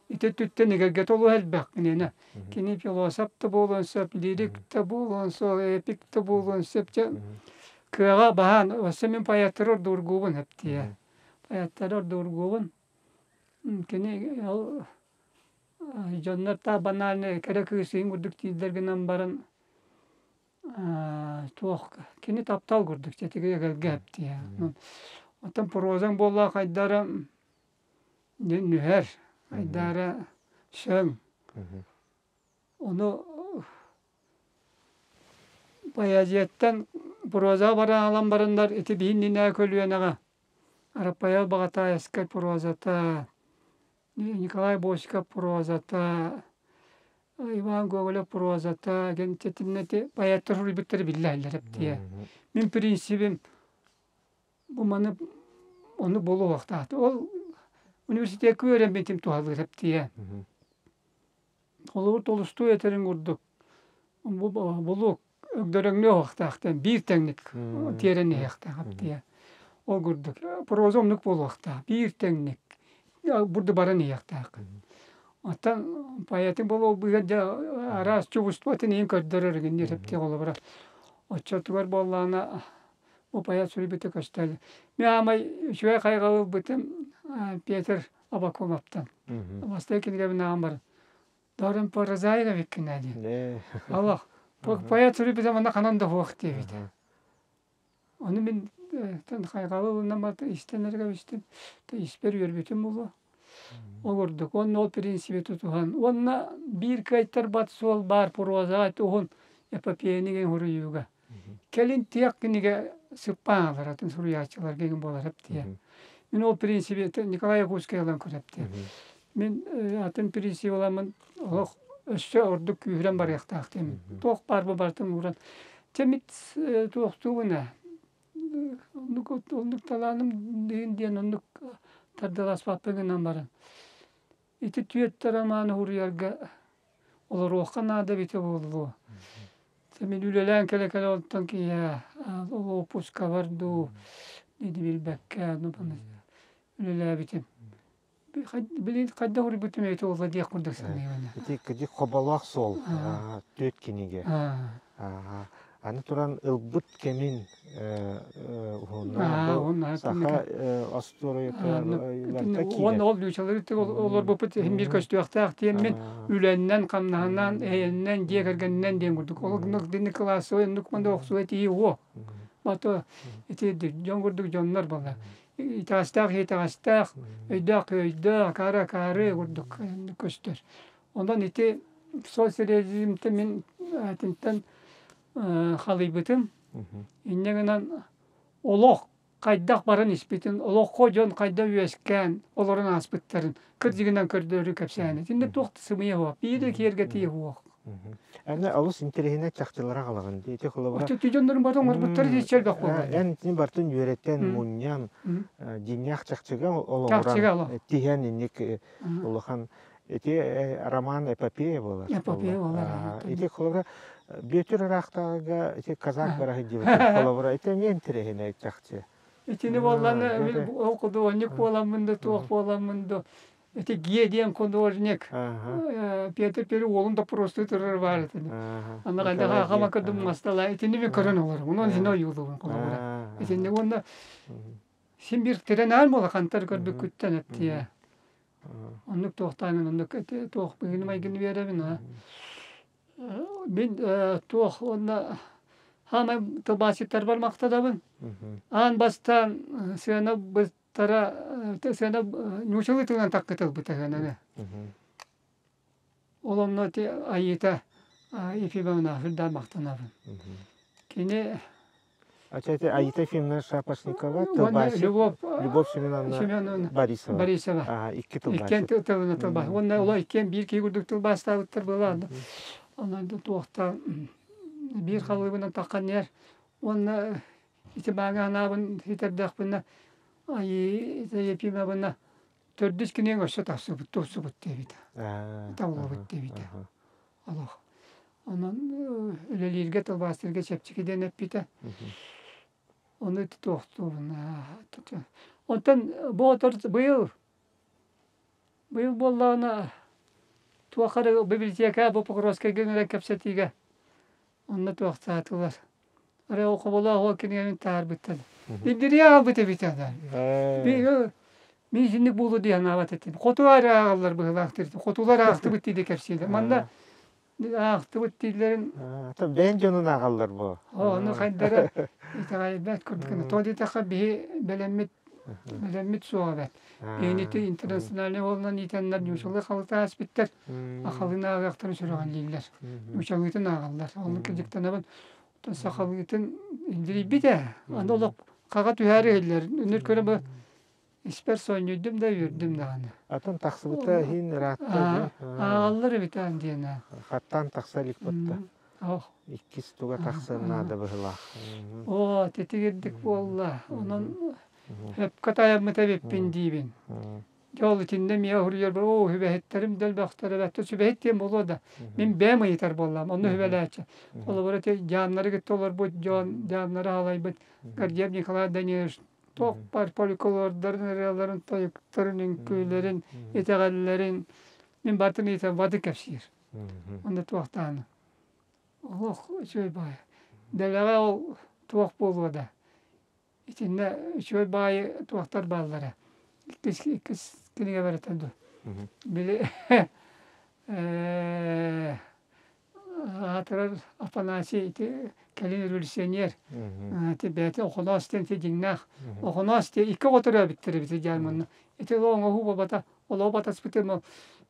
ити өттүттэн эгэлгэтэ олус элбэх киниэнэ. Кини философ да буолуон сөп, лирик да буолуон сөп, эпик да буолуон сөп. Дьэ кыаҕа баһаан, өссө мин поэттары ордугургуубун эптиэ. Поэттары ордугургуубун. Кини ол дьоннор та банальнай кэрэ кыыс ыйын курдук дииллэр гынан баран туох кини таптал курдук дьэтиги эгэлгэ эптиэ. Оттон прозаҥ буоллаа хайдара нүһэр, хайдара сөҥ. Ону поэзияттан прозаҕа баран аҕалан бараннар ити биһиннинээ көлүөнэҕэ Араппайал Баҕатаайыскай прозата, Николай Босиков прозата, Иван Гоголев прозата диэн итиннэ поэттар суруйбуттара биллэ эптиэ. Мин принцибим бу маны ону буолуохтаах. Ол университекка үөрэммитим туһалыыр эптиэ. Холобур, Толустуй этэрин курдук, бу булук өгдөрөҥнүө уохтаахтан биир тэҥник тиэрэн иһиэхтээх эптиэ. Ол курдук проза оннук буолуохтаах, биир тэҥник бурду баран иһиэхтээх. Оттон поэтын буолуо быыһа дьэ араас чувствотын иһин көрдөрөр гиннир эптиэ холобура. Оччотугар буоллаҕына бу поэт суруйбута көстөр. Мин аамай үчүгэй хайҕалы ылбытым Петр Абакумовтан. Бастакы кинигэбин ааҕан баран Дорин прозаик эбиккин ээ диэн. Олох. Поэт суруйбута манна ханан да суох диэбитэ. Ону мин хайҕалы ылынан истэн эрэ кэбистим. Испэр үөрбүтүм буолуо. Ол курдук. Уонна ол принциби тутуһан. Уонна биир кыайтарбат суол баар прозаҕа уһун эпопеяны диэн суруйууга. Кэлин тиэх кинигэ сыппаан алар атын суруйааччыларга иҥин буолар эптиэ. Мин ол принциби Николай Якутскай ылан көрөптүө. Мин атын принцип ыламмын олох өссө ордук күүһүрэн барыахтаах диэмин. Туох баар бу барытын ууран. Чэ мит туохтуубун ээ. Оннук оннук талааным диэн оннук тардыласпаппын гынан баран. Ити түөрт романы суруйарга олоруохха наада эбитэ буолуо. Мин үлэлээн кэлэ-кэлэ онтон киһи ол уоппускабар дуу диэни билбэккэ үлэлээбитим. Билигин хайдах уруйбутум эбитэ буолла диэх курдук саныыбын. Ити кыдьык хоболоох суол түөрт кинигэ. Аны туран ылбыт кэмин уһунна саха остуоруйатыгар Уонна ол лүүчэлэри олорбуппут иһин биир көстүөхтээх диэммин үлэннэн, хамнаһынан, эйэннэн, дьиэ кэргэнинэн диэн курдук. Ол оннук дини кылаассабай оннук манда охсуга тиийии уо. Мато ити дьон курдук дьоннор буолла. Итэҕэстээх итэҕэстээх, өйдөөх өйдөөх, акаары акаары курдук көстөр. Онон ити соцрежимтэ мин атинтэн халыйбытым. Инньэ гынан олох хайдах баран испитин, олоххо дьон хайдах үөскээн олорон ааспыттарын кырдьыгынан көрдөрүү кэпсээн. Итиннэ туох да сымыйа суох, биир да киэргэтии суох. Аны олус интэриэһинэй чахчылара аҕалаҕын дии. Ити холобура Ити дьоннорун бары оҥорбуттар дии элбэх буолла. Эн итини бартын үөрэтэн, мунньан, дьиҥнээх чахчыга олоҕуран тиһэн инник улахан ити роман эпопея буолар. Эпопея буолар. Ити холобура Бүөтүр ыраахтааҕыга ити казак бараһы диэбитин холобура ити эмиэ интэриэһинэй чахчы. Итини буолланы ол художник буоламмын да туох буоламмын да ити Гия диэн художник Петр Первый уолун доппуруостуу турар баар этини. Аны хайдах аҕама көрдүм мастала итини мен көрөн олорум. Онон син ойуулугун холобура. Итинник уонна син биир тирэнээн буола хантар көрбүккүттэн эттиэ. Оннук туохтаан оннук туох быһыыны майгыны биэрэбин а. Мин туох уонна хаамай тылбаасчыттарбар махтанабын. Аан бастаан сыана быстара сыана нуучалыы тылынан таккытылбыта сыананы. Ол онно ити Айыыта Ефимовна сүрдээх махтанабын. Кини Ача ити Аита Ефимовна Шапошникова тылбаасчыт Любовь Любовь Семеновна Семеновна Борисова. Борисова. Аа, икки Иккиэн тылбаасчыт. тылына тылбаас. Уонна олор иккиэн биир киһи курдук тылбаастаабыттар буолаан. Онон туохта биир халыыбынан таххан иһэр. Уонна ити бааҥа анаабын ситэрдэхпинэ Айыы Ефимовна төрдүс кинигэҥ өссө тахсыбыт, тупсубут диэбитэ. Табыллыбыт диэбитэ. Олох. Онон үлэлииргэ, тылбаастыырга чэпчэки диэн эппитэ. Ону туохтуубун. Онтон бу отор быйыл быйыл буоллаҕына туох эрэ библиотека бу Покровскайга ыҥыран кэпсэтиигэ онно туохтаатылар. Арай ол хоболоох ол кинигэни таһаарбыттар. Индирия аҕалбыт эбит ана. Мин итинник буолуо дии санаабат этим. Хоту эрэ ааҕаллар быһыылаахтар. Хотулар аахтыбыт диidi кэпсииллэр. Манна аахтыбыт дииллэрин Бэйэн дьонун ааҕаллар бу. Ону хайдара итэҕэйбэт курдук. Тоҕо диэтэххэ биһи бэлэммит бэлэммит суоҕа эбээт. Биһини интернациональный уолунан иитэннэр ньуучалыы халыта ааспыттар. Ахалыын ааҕыахтарын сүрэҕэлииллэр. Нуучалыытын ааҕаллар. Оннук кырдьыктанабын. Оттон сахалыытын индирийбит ээ. Аны олох хаҕа түһээри иһиллэр. Үнүр көрө бу испэр сонньуйдум да үөрдүм даҕаны. Атын тахсыбыта иһин ыраатта дии. Ааҕаллар эбит аан диэн. Хаттаан тахса илик батта. Иккис туга тахсыан наада быһылаах. Оо, титигирдик буолла. Онон өпкө тайаммыт эбиппин диибин. Дьэ ол итиннэ эмиэ уһуруйарбар оо сүбэһиттэрим да элбэхтэр эбээт сүбэһит диэн буолуо да мин бэйэм ыйытар буоллаам онно сүбэлээччи холобура ити дьаамнары кытта олорбут дьон дьаамнары халайбыт Гордеев Николай Данилович туох баар фольклордарын ырыаларын тойуктарын үҥкүүлэрин итэҕэллэрин мин барытын ыйытан бады кэпсиир онно туохтааны олох үчүгэй баҕайы дэлэҕэ ол туох буолуо да Итиннэ үчүгэй баайы туохтар бааллара. Иккис, иккис кинигэ барыта дуо? Били Аатырар Афанасий ити кэлин революционер. Ити бэйэтэ Охоноос диэн ити дьиҥнээх. Охоноос диэн икки оҕо төрөөбүттэр эбит дьаан манна. Ити оҥоһуу буолбата, олоҕу батаспытым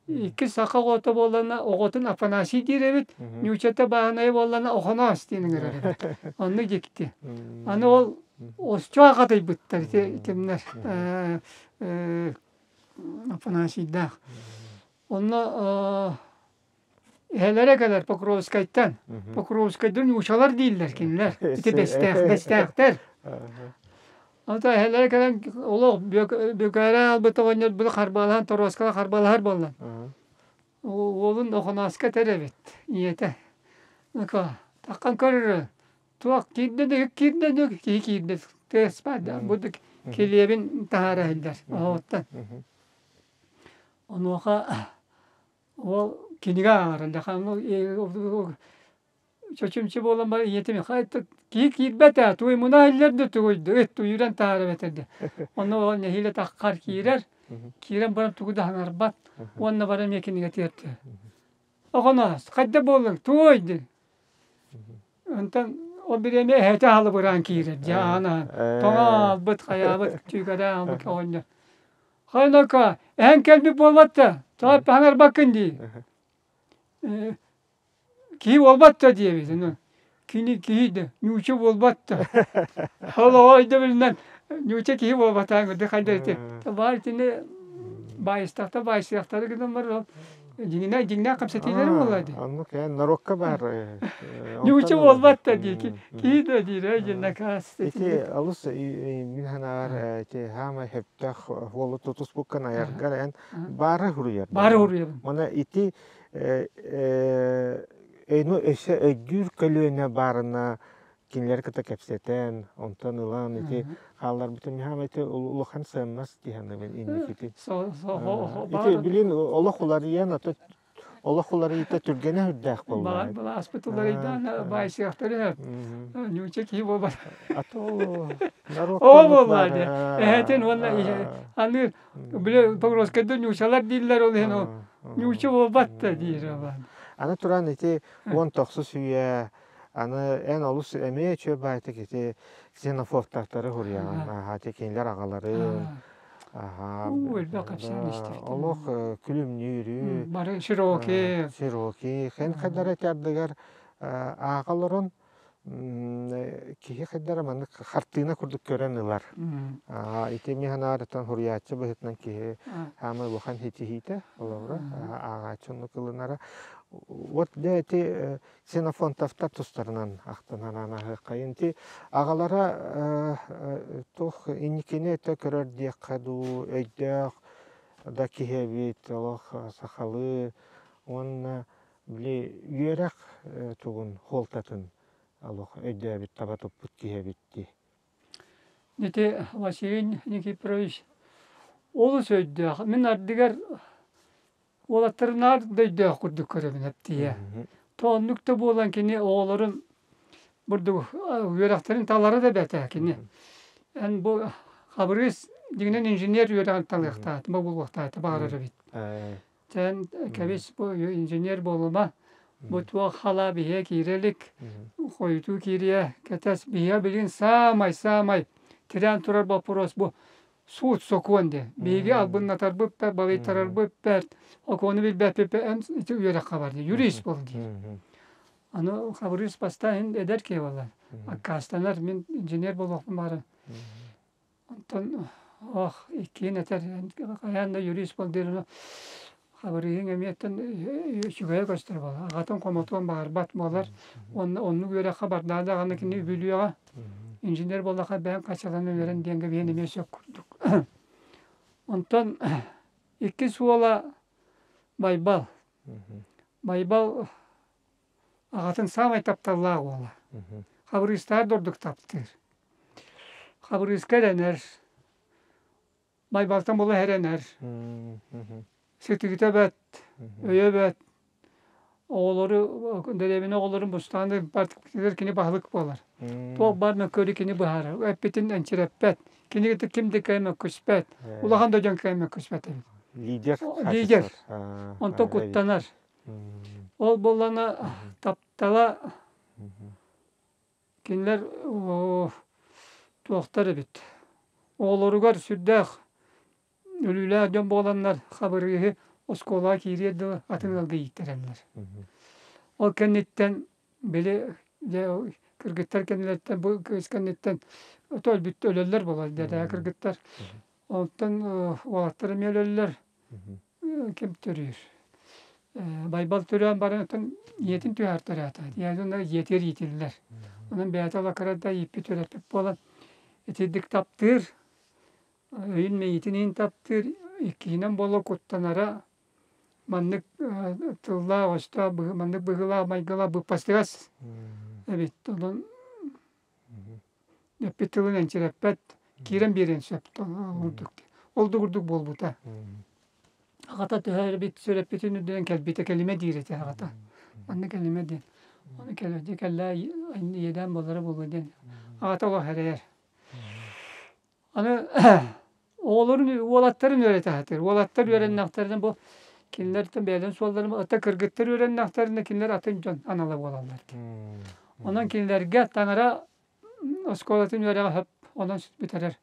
икки саха оҕото буоллана оҕотун Афанасий диир эбит, ньуучата бааһынайа буоллана Охоноос диэн ыҥырар эбит. Оннук дьикти. Аны ол осчоох атыйбыттар ити кимнэр Афанасийдаах. Онно эһэлэрэ кэлэр Покровскайтан. Покровскайдан нуучалар дииллэр кинилэр. Ити бэстээх, бэстээхтэр. Ото эһэлэрэ кэлэн олох бүкээрэ албыт оҕонньор били харбаалаһан торуоскаҕа харбалаһар буолла. Уолун Охонооска этэр эбит ийэтэ. Ну-ка, таххан көрөрө. Туох киирдэ да киирдэ да киһи киирдэ. Тыас баар бу килиэбин таһаара иһиллэр оһоҕуттан. Онуоха уол кинигэ ааҕар чочумчу буолан баран ийэтим хайта киһи киирбэт ээ туймуна иһиллэр да тугуйду ыт уйуран таһаара эбэтэр да онно ол нэһиилэ таххар киирэр киирэн баран тугу да саҥарбат уонна баран эмиэ кинигэ тиэртэ оҕоноос хайда буоллуҥ туой дин онтон ол бириэмэ эһэтэ халыбыраан киирэр дьэ аан аан тоҥо аалбыт хайаабыт түүкэрэ аалбыт оҕонньор хайнака эһэҥ кэлбит буолбат да тоҕо саҥарбаккын дии Киһи буолбат да диэбит ону. Кини киһи да, ньууча буолбат да. Ол оҕо өйдөбүлүнэн ньууча киһи буолбатаҕын курдук хайдах ити. Баар итини баайыстахта баайсыахтары гынан баран дьиҥинэ дьиҥнээх кэпсэтиилэрэ буолла дии. Оннук ээ норуокка баар Ньууча буолбат да дии киһи да диир ээ диэн накаас. Ити олус мин санаабар ити хаамай сөптөөх уолу тутуспуккун айаргар эн баары суруйар. Баары суруйабын. Уонна ити өйү өссө өйдүүр көлүөнэ баарына кинилэри кытта кэпсэтэн, онтон ылан ити хаалларбытым хаама ити улахан сыаннас дии саныыбын инникити. Ити билин олох уларыйан, ото олох уларыйыыта түргэнэ сүрдээх буолла. Былааспыт уларыйдаан баайсыахтары ньууча киһи буолбат. А то народ Оо буолла дии. Эһэтин уонна аны били Покровскайда ньуучалар дииллэр ол иһин ол ньууча буолбат да диир олан. Аны туран ити 19 үйэ аны эн олус эмиэ үчүгэй баайтык ити ксенофобтары хуруйаҕын аха ити кинилэр аҕаларын аха Уу элбэх кэпсээн истибитим. Олох күлүмнүүрү Бары Широкий. Широкий хэн хайдара ити ардыгар ааҕа олорон киһи хайдара маннык хартыына курдук көрөн ылар. Ити эмиэ санаарыттан суруйааччы быһыытынан киһи хаамай улахан ситиһиитэ холобура ааҕааччы оннук ылынара. Вот дьэ ити Ксенофонтовтар тустарынан ахтан анаан аһыаххайын. Ити аҕалара туох инникини өтө көрөр диэххэ дуу, өйдөөх да киһи эбит, олох сахалыы уонна Били үөрэх тугун суолтатын олох өйдөөбүт, таба туппут киһи эбит дии. Ити Василий Никифорович олус өйдөөх. Мин ардыгар уолаттарынаар да өйдөөх курдук көрөбүн эптиэ. То оннук да буолан кини оҕолорун бурдук үөрэхтэрин талара да бэтэ кини. Эн бу Хабырыыс дьиҥинэн инженер үөрэҕин талыахтаата, буолуохтаата баҕарар эбит. Тэн кэбис бу инженер буолума, бу туох халаа биһиэ киирэ илик, хойутуу киириэ, кэтэс биһиэ билигин саамай-саамай тирээн турар боппуруос бу суут сокуон диэн. Биһиги албыннатарбыт бэрт, балыйтарарбыт бэрт, окуону билбэппит эн ити үөрэххэ бар диир, юрист буол диир. Аны Хабырыыс бастаан эдэр киһи буолар, аккаастанар, мин инженер буолуохпун баҕарар. Онтон ох иккиэн этэр хайаан да юрист буол диэн хабырыыһыҥ эмиэттэн үчүгэйэ көстөр буолар. Аҕатын хомотуон баҕарбат буолар. Уонна оннук үөрэххэ бардаҕа даҕаны кини үбүлүөҕэ. Инженер буоллахха бэйэҥ хачаланан үөрэн диэҥҥэ биһиэн эмиэ сөп курдук. Онтон иккис уола Байбал. Байбал Аҕатын саамай тапталлаах уола. Хабырыыстаах да ордук таптыыр. Хабырыыска эрэнэр, Байбалтан була эрэнэр. Сытыыта бэт, өйө бэт. Оҕолору, дэриэбинэ оҕолорун бустаан партиялар кини баһылык буолар. Туох баар мөккүөрү кини быһаарар. Эппитин энчирэппэт. Кини ким да кыайан мөккүспэт. Улахан да дьон кыайан мөккүспэт эбит. Лидер. Лидер. Онтон куттанар. Ол буоллаҕына Таптала кинилэр туохтар эбит. Оҕолоругар сүрдээх өлүүлээх дьон буоланнар Хабырыыһы оскуолаҕа киириэр дылы атын ыалга ииттэрэллэр. Ол кэнниттэн били дьэ кыргыттар кэннилэриттэн бу кыыс кэнниттэн өлбүт өлөллөр буолар дьэ кыргыттар. Онтон уолаттар эмиэ өлөллөр. Ким төрүүр? Байбал төрөөн баран оттон ийэтин түһэр төрөөтө. Ийэтин дьиэтигэр иитиллэр. Онон бэйэтэ лакырада ииппит төрөппүт буолан итирдик таптыыр, өйүн мэйиитин иһин таптыыр, иккиһинэн буола куттанара маннык тыллаах-өстөөх, маннык быһыылаах майгылаах быппастыгас эбит. Онон эппит тылын энчирэппэт, киирэн биэриэн сөп курдук. Ол да курдук буолбута. Аҕата төһө эбит сүрэппитин үрдүнэн кэлбитэ кэлимэ диир этэ аҕата. Манна кэлимэ диэн. Ону кэлэ кэллэ иэдээн буолара буолуо диэн. Аҕата олох эрэйэр. Аны оҕолорун уолаттарын үөрэтэ сатыыр. Уолаттар үөрэннэхтэринэ бу кинилэртэн бэйэлэрин суолларын ата кыргыттар үөрэннэхтэринэ кинилэр атын дьон анала буолаллар. Онон кинилэргэ таҥара оскуолатын үөрэҕэ сөп онон бүтэрэр.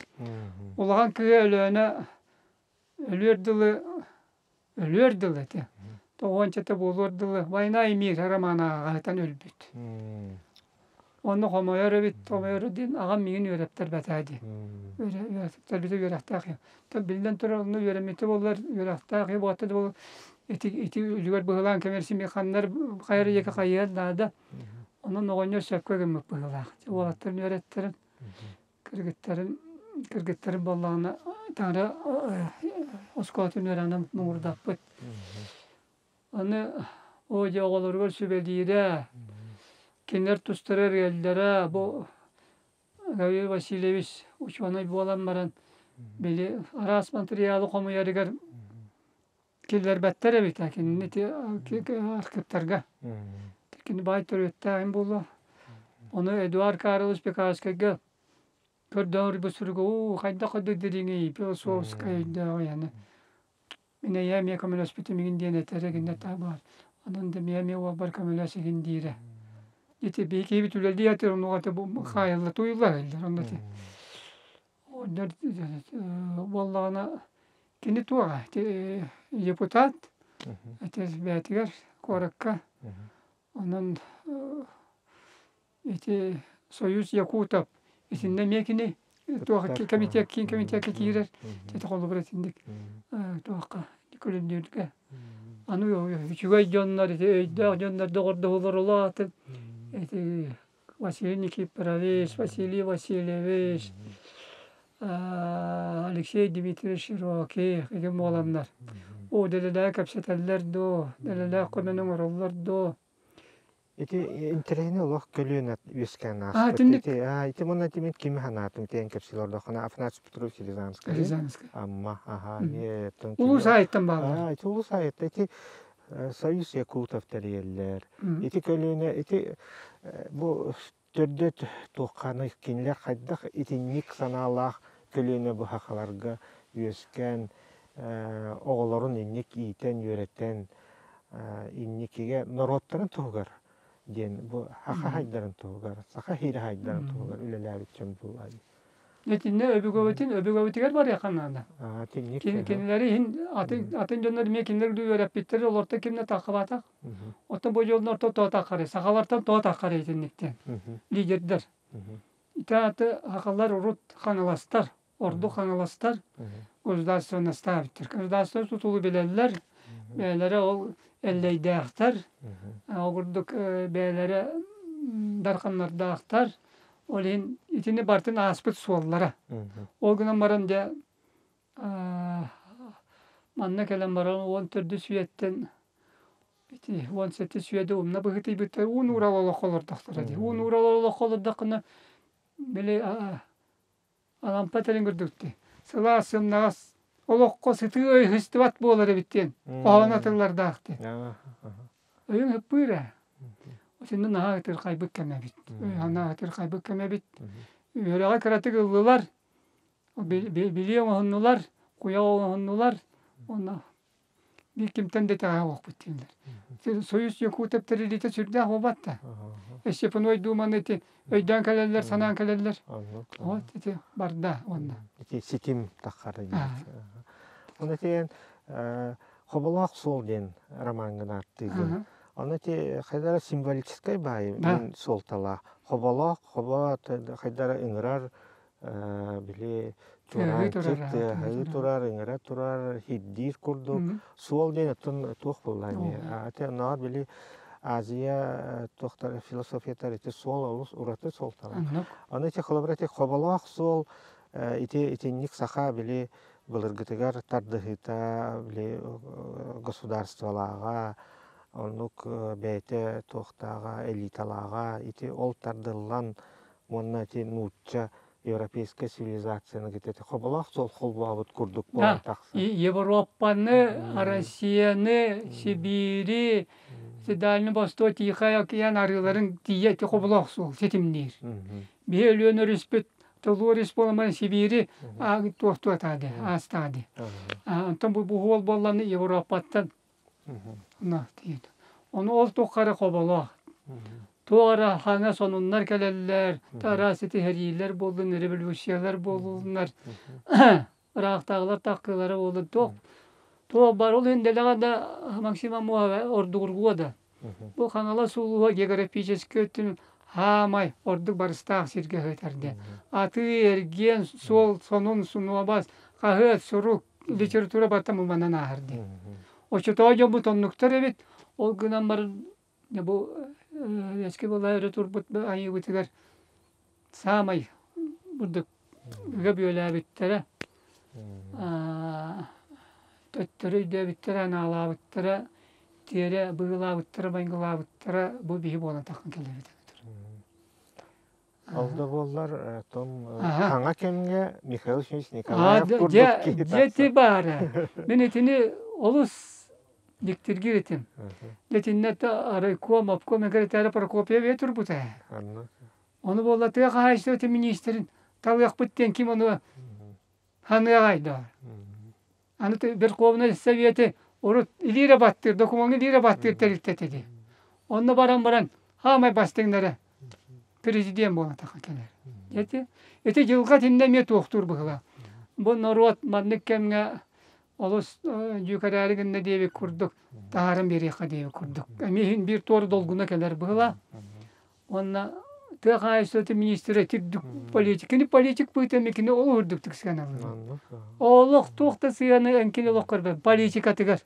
Улахан кыыһа Өлөөнө өлүөр дылы өлүөр дылы этэ. Тоҕуончата буолуор дылы «Война и мир» роман ааҕаһытан өлбүт. Онно хомойор эбит, хомойор диэн аҕам миигин үөрэттэрбэтэ диэн. Үөрэттэрбитэ үөрэхтээх ийэ. Биллэн турар, онно үөрэммитэ буоллар, үөрэхтээх ийэ буолта да буоллар, ити ити үлүгэр быһылаан кэмэрсими ханнар хайар ийэкэ хайыан наада. Онон оҕонньор сөпкө гыммыт быһыылаах. Уолаттарын үөрэттэрин Кыргыттарын кыргыттарын буоллаҕына таҥара оскуолатын үөрэҕинэн муҥурдаппыт. Аны оо дьэ оҕолоругар сүбэлиирэ, кинилэр тустара эргэллэрэ бу Гаврил Васильевич учуонай буолан баран били араас матырыйаалы хомуйарыгар киллэрбэттэр эбит кинини ити архыыптарга. Кини баай төрүөттээҕин буолуо. Ону Эдуард Карлович Пекарскайга көрдөөн бу суругу уу хайдах курдук дириҥий философскай өйдөөх яны мин эйээ эмиэ көмөлөспүтүм игин диэн этэрэ гиннэ баар онон да миэ эмиэ уолбар көмөлөс игин диирэ ити биһиги үлэлии атыр онуга бу хаайылла туйуллар эллэр онно Буоллаҕына кини туоҕа депутат бэйэтигэр куоракка онон ити Союз Якутов итиннэ эмиэ кини туох комитет киин комитекка киирэр ити холобур итинник туохха күлүмнүүргэ аны үчүгэй дьоннор ити өйдөөх дьоннор доҕордоһуулар улаатын ити Василий Никифорович, Василий Васильевич, Алексей Дмитриевич Широких игин буоланнар. Оо, дэлэлээх кэпсэтэллэр дуу, дэлэлээх көмөнү оҥороллор дуу. Ити интэриэһинэй олох көлүөнэ үөскээн ааспыт. Ити, ити муна тимин кими ханаатым тиэн кэпсил ордоххуна Афанасий Петрович Рязанскай. Рязанскай. Амма, аха, Улус айыттан бааллар. Ити улус айытта ити Союз Якутов тэрийэллэр. Ити көлүөнэ ити бу төрдөт туохханый кинилэр хайдах итинник санаалаах көлүөнэ быһахаларга үөскээн оҕолорун инник иитэн үөрэтэн инникигэ норуоттарын туһугар диэн бу саха хайдарын туһугар саха иһиирэ хайдарын туһугар үлэлээбит дьон буолла Итиннэ өбүгэбитин өбүгэбитигэр барыахха наада. Кинилэри иһин атын атын дьоннор эмиэ кинилэр үөрэппиттэр олортон ким да таххыбатах. Оттон бу дьоннортон тоҕо таххарый? Сахалартан тоҕо таххарый итинниктэн? Лидердэр. Ити ааты сахалар урут хаҥаластар, ордук хаҥаластар государственностаабыттар. Государственность тутулу билэллэр, бэйэлэрэ ол эллэйдээхтэр, ол курдук бэйэлэрэ дарханнардаахтар, Ол иһин итини барытын ааспыт суоллара. Ол гынан баран дьэ манна кэлэн баран 14-үс үйэттэн ити 17-ис үйэдэ умна быһыытыйбыттар уун уурал олоххо олордохторо дии. Уун уурал олоххо олордоххуна били Алампа этэрин курдук дии сылаас сымнаҕас олоххо сытыы өйүстүбэт буолар эбит диэн хоһоон атыллардаах дии. Өйүҥ ыппыыр ээ. Итиннэ наһаа ытырхайбыт кэмэ эбит. Наһаа ытырхайбыт кэмэ эбит. Үөрэҕи кыратык ыллылар, билии оҥоһуннулар, куйах оҥоһуннулар. Уонна Биир кимтэн да итэҕэһэ суохпут дииллэр. Союз Якутов тэрилиитэ сүрдээх буолбат да. Степаной Думаны ити өйдөөн кэлэллэр, санаан кэлэллэр. Вот ити барда уонна. Ити ситим таххара диэн. Оны тиэн Хоболоох суол диэн ромаҥҥын ааттыыгын. Ону ити хайдара символическай баайы суолталаах. Хоболоох, хобо хайдара ыҥырар били чуораанчык тыаһыы турар, ыҥыра турар, ирдиир курдук. Суол диэн оттон туох буолла ини? Ати оннооҕор били Азия туохтар философиятар ити суол олус ураты суолталаах. Аны ити холобура ити хоболоох суол ити итинник саха били былыргытыгар тардыһыыта били государстволааҕа оннук бэйэтэ туохтааҕа элиталааҕа ити ол тардыллан уонна ити нуучча европейскай цивилизацияны кытта ити хоболоох суол холбообут курдук буолан тахсар. Европаны, Россияны, Сибиири, Дальний Восток, Тихай океан арыыларын тиийэ ити хоболоох суол ситимниир. Биһи Өлүөн өрүспүт Толуор исполнаман Сибиири туохтуотаады, аастаады. Онтон бу буһуол буолланы Европаттан Ону ол тухары хоболоох. Туох эрэ хаҥа сонуннар кэлэллэр, араас итиһэриилэр буоллун, революциялар буоллуннар, ыраахтааҕылар таккыылара буоллун, туох туох бар ол иһин дэлэҕэ да Максим Амуова ордугургуо да. Бу Хаҥалас улууһа географическай өттүн хаамай ордук барыстаах сиргэ сытар диэн. Атыы, эргиэн, суол, сонун, сунуобас, хаһыат, сурук, литература барыта муманан ааһар диэн. Оччотооҕу дьоммут оннуктар эбит. Ол гынан баран бу эски была өрө турбут айыыбытыгар саамай бурдук ыга бүөлээбиттэрэ, төттөрү өйдөөбүттэрэ, анаалаабыттара, тиэрэ быылаабыттара, майгылаабыттара бу биһи буолан таххан кэлэбит. Ол да буоллар, том хаҥа кэмҥэ Михаил Ефимович Николаев курдук киһи Дьэ ити баара. Мин итини олус дьиктиргиир этим. Итиннэ райком, обком секретаря Прокопьев бэйэ турбута. Ону буолла тыа хаһаайыстыбатын миниистирин талыахпыт диэн ким ону ханыаҕай да. Аны Верховнай Советы урут илиирэ баттыыр, докумуоҥҥа илиирэ баттыыр тэрилтэ этэ дии. Онно баран баран хаамай бастыҥнара президент буолан тахсан кэлэр. Ити, ити дьылҕа итиннэ эмиэ туохтуур быһыылаах. Бу норуот маннык кэмҥэ олус дьүүкэрээри гынна диэбит курдук таһааран биэриэххэ диэбит курдук. Эмиэ иһин биир туора долгуна кэлэр быһыылаах. Уонна тыа хаһаайыстыбатын министрэ үрдүк политик. Кини политик быһыытынан кини олус үрдүктүк сыаналыыр. Олох туох да сыаны эҥкил олох көрбөт политикатыгар.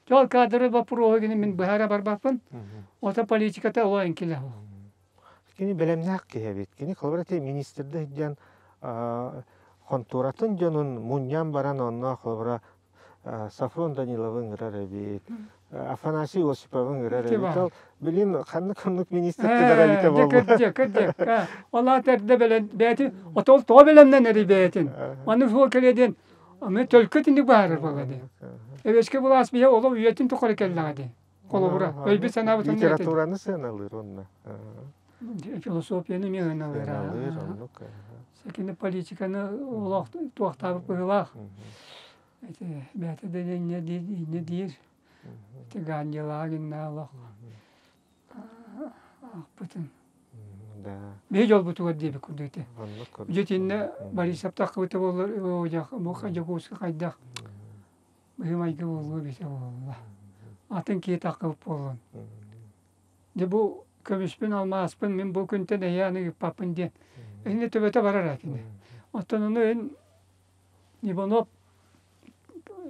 Ол кадры вопроһу кини мин быһаара барбаппын. Ото политиката ол эҥкилэ. Кини бэлэмнээх киһи эбит. Кини холобура ити министрдэ сылдьан хонтуоратын дьонун мунньан баран онно холобура Софрон Даниловы ыҥырар эбит, Афанасий Осиповы ыҥырар эбит. Ол билим ханнык-ханнык министр кыдар эбитэ буолла. Кырдьык, кырдьык. Ол аата эрдэ бэлэн бэйэтин, отол тоҕо бэлэмнэнэрий бэйэтин. Аны суол кэлиэ диэн, аны төлкө итинник баһаарар буолла дии. Эбэскэ былаас биһэ олох үйэтин тухары кэллэҕэ дии. Холобура, өйбүт санаабыт Литератураны сыаналыыр онно. Философияны эмиэ сыаналыыр. Сыаналыыр, оннук. Кини политиканы олох туохтаабыт быһыылаах. Ити бэйэтэ да инньэ диир, инньэ диир. Ити Ганнилаах гиннаалах аахпытын. Да. Биһи дьолбутугар диэбит курдук ити. Оннук курдук. Дьитиннэ Борисовтаах кыбыта буоллар, бу Дьокуускай хайдах быһыы-майгы буолуо эбитэ буолла. Атын киһи таххыбыт буоллун. Дьэ бу көмүспүн, алмааспын мин бу күнтэн эһиэхэ ыыппаппын диэн. Иннэ төбөтө барар ээ кини. Оттон ону эн Иванов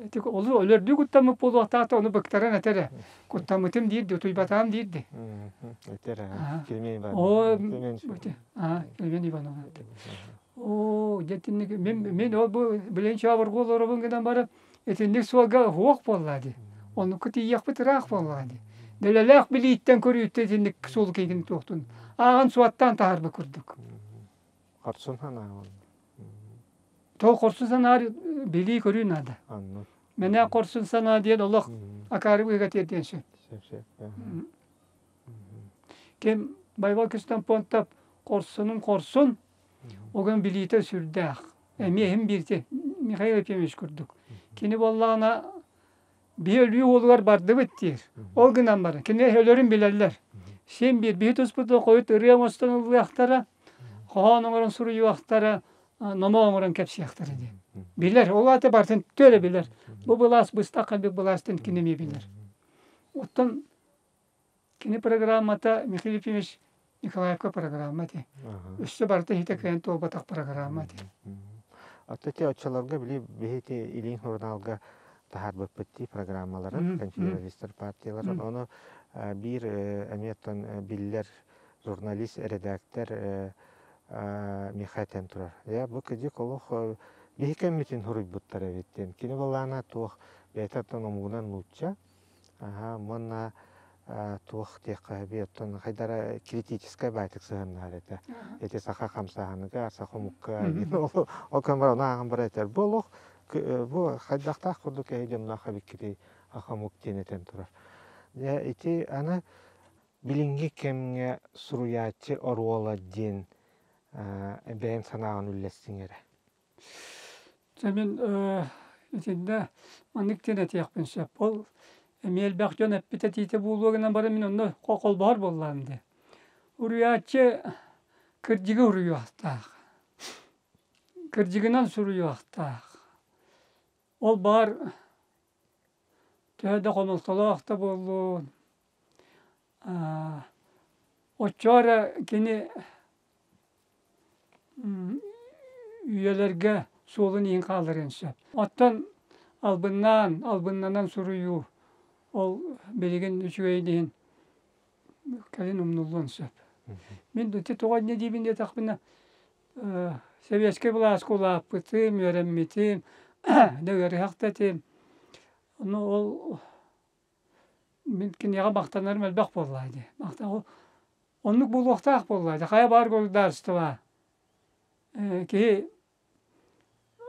ити олу өлөрдүү куттаммыт буолуохтаах ону быктаран этэр ээ. Куттаммытым диир утуйбатаҕым диирди. Этэр аа Климент Иванов. Оо, Климент Иванов. Оо, дьэ итинник мин мин ол бу билин чообургу олоробун гынан баран итинник суолга суох буолла дии. Оннукка тиийиэхпит ыраах буоллаҕа дии. Дэлэлээх билииттэн көрүүттэн итинник суол киһигин туохтун ааҕан суоттаан таһаарбыт курдук. Хорсун санаа Тоҕо хорсун санаа билии-көрүү наада. Мэнэ хорсун санаа диэн олох акаары быыга тиэрдиэн сөп. Ким Байбал Ксенофонтов хорсунун хорсун, огон билиитэ сүрдээх. Эмиэ иһин биирти Михаил Ефимович курдук. Кини буоллаҕына Биһи өлүү уолугар бардыбыт диир. Ол гынан баран, кини өлөрүн билэллэр. Син биир биһи туспутун хойут ырыа оҥостон ыллыахтара, хоһоон оҥорон суруйуохтара, номох оҥорон кэпсиэхтэрэ диэн. Билэр, ол аата барытын төлө билэр. Бу былаас быстах ханнык былаастан кини эмиэ билэр. Оттон кини программата Михаил Ефимович Николаевка программа этэ. Өссө барыта иһитэ кыайан туолбатах программа этэ. Оттон ити оччолорго били биһи Илин сурунаалга таһаарбыппыт дии программаларын, конфедералистар партияларын. Ону биир эмиэ оттон биллэр журналист, эрэдээктэр миэхэ этэн турар. Ээ, бу кыдьык олох биһи кэммитин суруйбуттар эбит диэн. Кини былаана туох бэйэтэ оттон омугунан нуучча, Аһаа, уонна туох диэххэ сөбүй, оттон хайдара критическай баайтык сыһыаннаһар этэ. Ити саха хамсааһыныгар, саха омукка ол кэмҥэ ону ааҕан баран этэр. Бу олох бу хайдахтаах курдук эһи дьонноох эбиккитий саха омук диэн этэн турар. Дьэ ити аны билиҥҥи кэмҥэ суруйааччы оруола диэн бэйэҥ санааҕын үллэстиҥ эрэ. Дьэ мин итиннэ маннык диэн этиэхпин сөп. Ол эмиэ элбэх дьон эппит этиитэ буолуо гынан баран мин онно холбоһор буоллаҕым дии. Уруйааччы кырдьыгы уруйуохтаах. Кырдьыгынан суруйуохтаах. Ол баар төһө да хомолтолоох да буоллун, оччо эрэ кини үйэлэргэ суолун иһин хаалларыан сөп. Оттон албыннаан, албыннанан суруйуу ол билигин үчүгэйин иһин кэлин умнуллуон сөп. Мин ити тоҕо инньэ диибин диэтэхпинэ, сэбиэскэй былааска улааппытым, үөрэммитим, да ыарыһах да этим. Ону ол мин киниэхэ махтанарым элбэх буоллаҕа дии. Оннук буолуохтаах буолла. Хайа баар государство киһи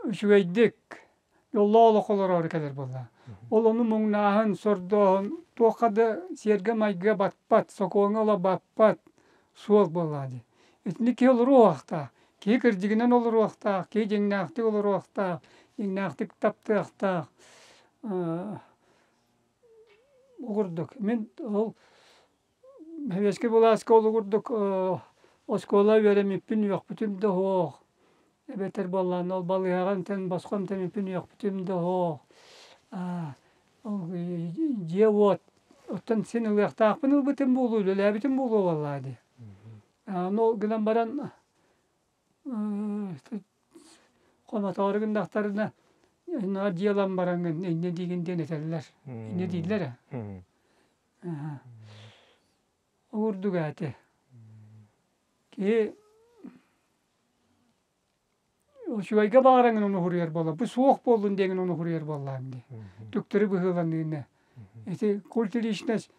үчүгэйдик дьоллоох олох олороору кэлэр буолла. Ол ону муҥнааһын, сордооһун туохха да сиэргэ-майгыга батпат, сокуоҥҥа ыла баппат суол буоллаҕа дии. Итинник киһи олоруохтаах. Киһи кырдьыгынан олоруохтаах, киһи дьиҥнээхтик олоруохтаах, дьиҥнээхтик таптыахтаах. Бу курдук. Мин ол Сэбиэскэй былааска ол курдук оскуола үөрэммиппин үөхпүтүм да суох. Эбэтэр буоллаҕына ол балыыһаҕа эмтэн босхо эмтэммиппин үөхпүтүм да суох. Ол дьиэ-уот оттон син ылыахтаахпын ылбытым буолуо, үлэлээбитим буолуо буоллаҕа дии. Ону ол гынан баран хомотоору гыннахтарына наар дьиэ ылан бараҥҥын инньэ диигин диэн этэллэр. Инньэ дииллэр ээ. Уурдук этэ. Киһи үчүгэйгэ баҕараҥын ону суруйар буолла. Бу суох буоллун диэҥин ону суруйар буоллаҕым дии. Түктэри быһыыланыыны. Ити культ личность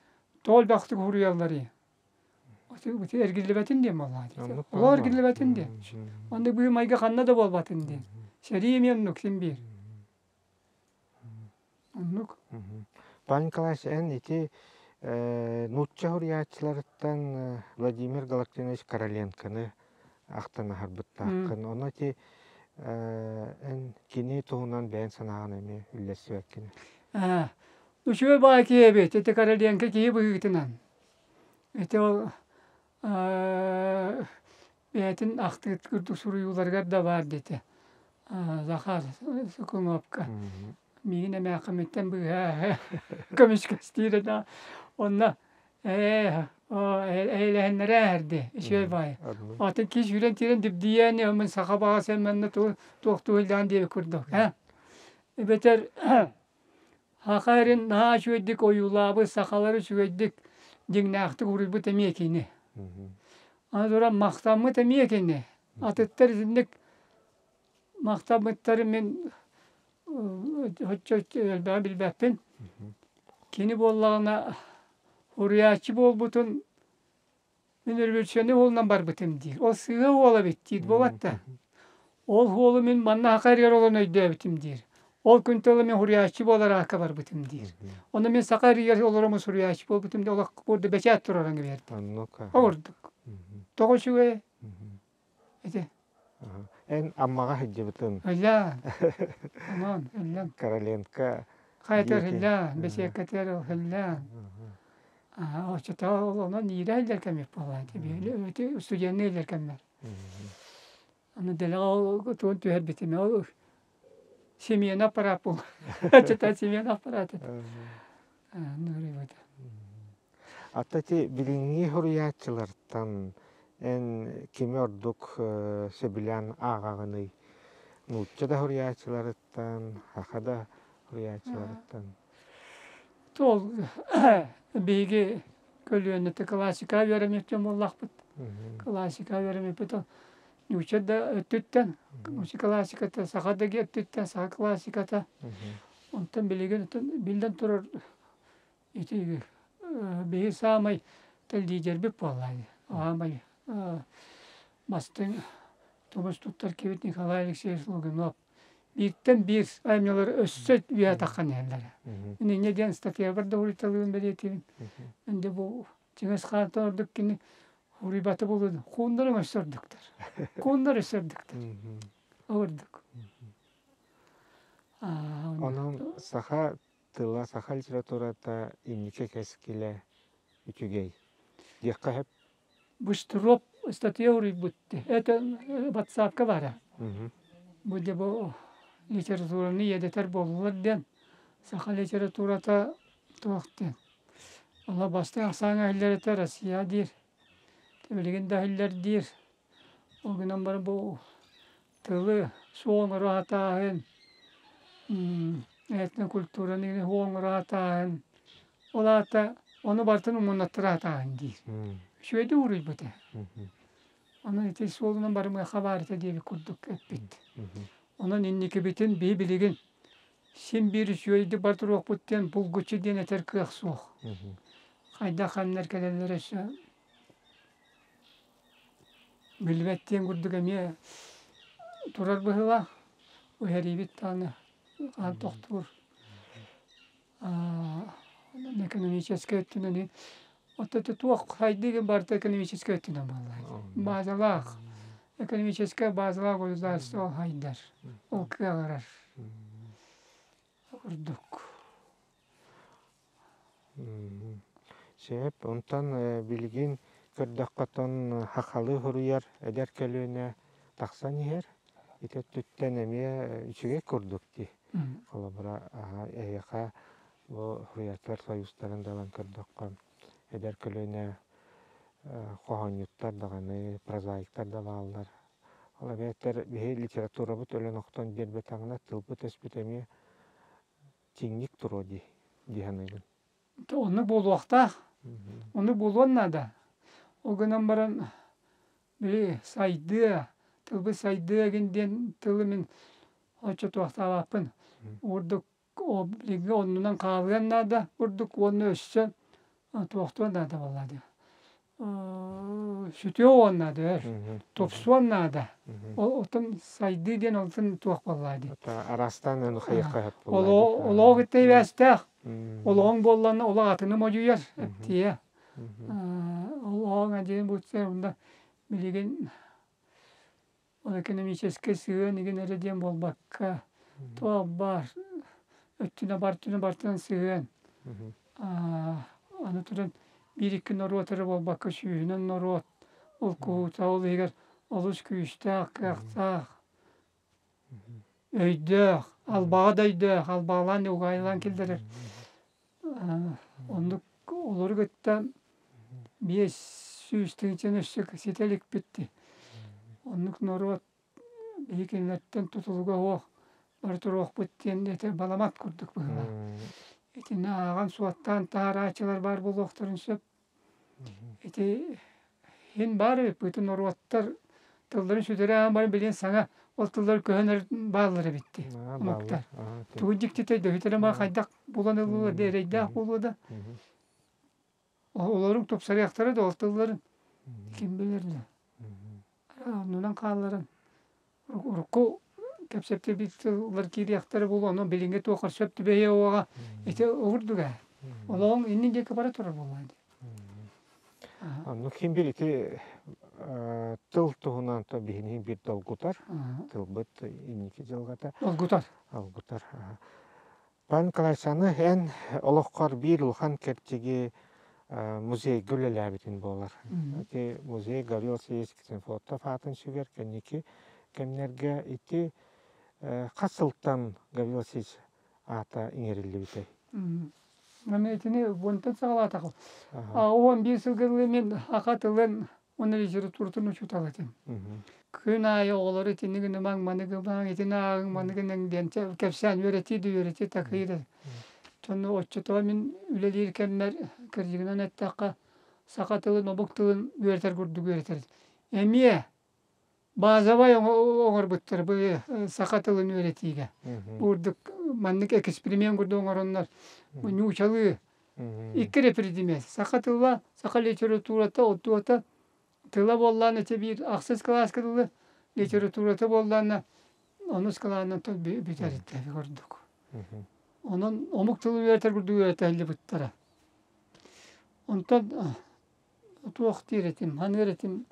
тоҕо элбэхтик суруйалларый? Ити эргиллибэтин диэн буоллаҕа дии. Олох эргиллибэтин диэн. Оннук быһыы-майгы ханна да буолбатын диэн. Сэрии эмиэ оннук син биир. Оннук. Павел Николаевич, эн ити нуучча суруйааччыларыттан Владимир Галактионович Короленконы ахтан аһарбыттааххын. Ону ити эн кини туһунан бэйэн санааҕын эмиэ үллэстибэккин. Үчүгэй баай киһи эбит. Ити Короленко киһи быһыытынан. Ити ол бэйэтин ахтыыт курдук суруйууларыгар да баар диэтэ. Захар Сукунопка миигин эмээххимиттэн быыһаа көмүскэстиир этэ. Онно ээ эйэлэһиннэрэ эһэрди үчүгэй баайы. Атын киһи сүүрэн тиирэн дибдийээн мин саха баҕас манна туох туһуйдаан диэбит курдук. Эбэтэр Саха эрин наһаа үчүгэйдик ойуулаабыт, сахалары үчүгэйдик дьиҥнээхтик уруйбут эмиэ кини. Аны туран махтаммыт эмиэ кини. Атыттар итинник махтаммыттарын мин оччо элбэҕи билбэппин. Кини буоллаҕына уруйааччы буолбутун Мин революционнай уолунан барбытым диир. Ол сыыһа уол эбит диир буолбат да. Ол уолу мин манна саха эригэр олорон өйдөөбүтүм диир. Ол күнтэн ыла мин суруйааччы буолар аакка барбытым диир. Онно мин саха эригэр олороммун суруйааччы буолбутум диye олох курдук бэчээт тураран биэрдим. Ол курдук. Тоҕо үчүгэй? Ити. Эн Аммаҕа сылдьыбытын. Өллөөн. Онон өллөм. Короленко. Хайатыгар Дьиэтин. иһиллээн, бэсиэккэтигэр иһиллээн. Оччотооҕу онон иирэ иһиллэр кэммит буоллаҕа ити студенныы иһиллэр кэммэр. Аны дэлэҕэ ол тугун түһэрбитим ол семена аппараат буолла. Оччотооҕу семена аппараат этэ. Нуурайбыта. Ата ити билиҥҥи суруйааччылартан эн кими ордук сөбүлээн ааҕаҕыный? Нуучча да суруйааччыларыттан, саха да суруйааччыларыттан. Ол биһиги көлүөнэтэ классика үөрэммит дьон буоллахпыт. Классика үөрэммиппит ол нуучча да өттүттэн, нуучча классиката, саха да өттүттэн саха классиката. Онтон билигин биллэн турар ити биһи саамай лидербит буолла аамай бастыҥ тумус туттар киһибит Николай Алексеевич Лугинов бииртэн биир айымньылары өссө үөһэ таххан иһэллэрэ. Мин инньэ диэн статьябар да уруйталыыбын бэлиэтиибин. Инде бу Чыҥыс Хаантан ордук кини уруйбата буолуо хууннарым өссө ордуктар. Хууннар өссө ордуктар. Ордук. Онон саха тыла, саха литературата инники кэскилэ үчүгэй диэххэ сөп. Быстыруоп статья уруйбут. Это ватсапка баара. Бу дьэ бу литератураны иэдэтэр буоллулар диэн саха литературата туох диэн. Ола бастыҥ ахсааҥҥа иһиллэр этэ Россия диир. Билигин да иһиллэр диир. Ол гынан баран бу тылы суол оҥоро сатааһын, этнокультураны суол оҥоро сатааһын, ол аата ону барытын умуннаттара сатааһын диир. Үчүгэйдик уруйбута. Онон ити суолунан барымыахха баар этэ диэбит курдук эппит. Онон инникибитин биһи билигин син биир үчүгэйдик бар туруохпут диэн булгуччу диэн этэр кыах суох. Хайдах ханнар кэлэллэрэ өссө Билбэт диэн курдук эмиэ турар быһыылаах. Уһэриибит даҕаны хаан тохтуур. Экономическай өттүнэн оттон туох хайдыы барыта экономическай өттүнэн буолла. Базалаах экономическай базалаах государство ол хайдар, ол кыаҕырар курдук. Сөп. Онтон билигин көрдөххө оттон сахалыы суруйар эдэр көлүөнэ тахсан иһэр. Ити өттүттэн эмиэ үчүгэй курдук дии. Холобура, эһиэхэ бу суруйааччылар союзтарын да ылан көрдөххө, эдэр көлүөнэ хоһоонньуттар даҕаны, прозаиктар да бааллар. Ол эбэтэр биһи литературабыт өлөн-охтон биэрбэтэҕинэ, тылбыт-өспүт эмиэ чиҥник туруо дии дии саныыбын. Оннук буолуохтаах. Оннук буолуон наада. Ол гынан баран били сайдыа, тылбыт сайдыа гин диэн тылы мин оччо туохтаабаппын. Ордук билиҥҥи оннунан хаалыан наада курдук уонна өссө туохтуон наада буолла дии. Сүтүө уон наада өр, тупсуон наада. Ол оттон сайдыы диэн олтон туох буоллаа дии. Араастаан аны хайыхха сөп буоллаа дии. Олоҕу кытта ибээстээх. Олоҕуҥ буолланна олох атыны модьуйар эптиэ. Олоҕуҥ адьыын бутса онда билигин Ол экономическай сыһыан игин эрэ диэн буолбакка, туох баар өттүнэ бар өттүнэ бартынан сыһыан. Аны туран биир-икки норуот эрэ буолбакка сүүһүнэн норуот ол куһуута ол иһигэр олус күүстээх, кыахтаах, өйдөөх, албаҕа да өйдөөх, албаҕалаан угаайылаан киллэрэр. Оннук олору кытта 500 тыһыынчаны өссө ситэ иликпит дии. Оннук норуот биһи кинилэртэн тутулуга суох бары туруохпут диэн этэ баламат курдук быһыылаах. Итини ааҕан-суоттаан таһаарааччылар баар буолуохтарын сөп. Ити иһин баар эбит норуоттар тылларын сүтэрэ аан баран билигин саҥа ол тыллар көһөн эрэр бааллар эбит дии омуктар. Тугу дьиктитэй дөһүтэрэ ма хайдах булан ыллылар да эрэйдээх буолуо да. Олоруҥ тупсарыахтара да ол тылларын ким билэр да. Оннунан хаалларан урукку кэпсэттибит тыллар киириэхтэрэ буолуо, онон билиҥҥи туохха сөп түбэһиэ уоҕа ити уурдуга. Олоҕуҥ иннин диэки бара турар буоллаҕа дии. Оннук хим бир ити тыл туһунан то биһини бир долгутар. Тылбыт инники дьылҕата. Долгутар. Долгутар. Павел Николаевич, аны эн олоххор биир улахан кэрчиги музейга үлэлээбитин буолар. Ити музей Гаврил Васильевич Ксенофонтов аатын сүгэр кэнники кэмнэргэ ити хас сылтан Гаврил Васильевич аата иҥэриллибитэй? Аны итини уонтан саҕалаатах. 11 сылга дылы мин аха тылын уонна литературатын учуутала этим. Күн аайы оҕолору итини гынымаҥ, маны гымаҥ, итини ааҕыҥ, маны гыныҥ диэн кэпсээн үөрэтии да үөрэтии такыйыы да. Дьону оччотугар мин үлэлиир кэммэр кырдьыгынан эттэххэ, саха тылын, омук тылын үөрэтэр курдук үөрэтэр. Эмиэ базовай оҥорбуттар бу саха тылын үөрэтиигэ. Курдук маннык эксперимент курдук оҥороннор ньуучалыы икки эрэ предмет. Саха тыла, саха литературата, отуота тыла буоллаан ити биир ахсыс кылааска дылы литературата буоллаана онус кылаанан бүтэр курдук. Онон омук тылын үөрэтэр курдук үөрэтэллибиттара. Онтон туох диир этим, ханыыр этим,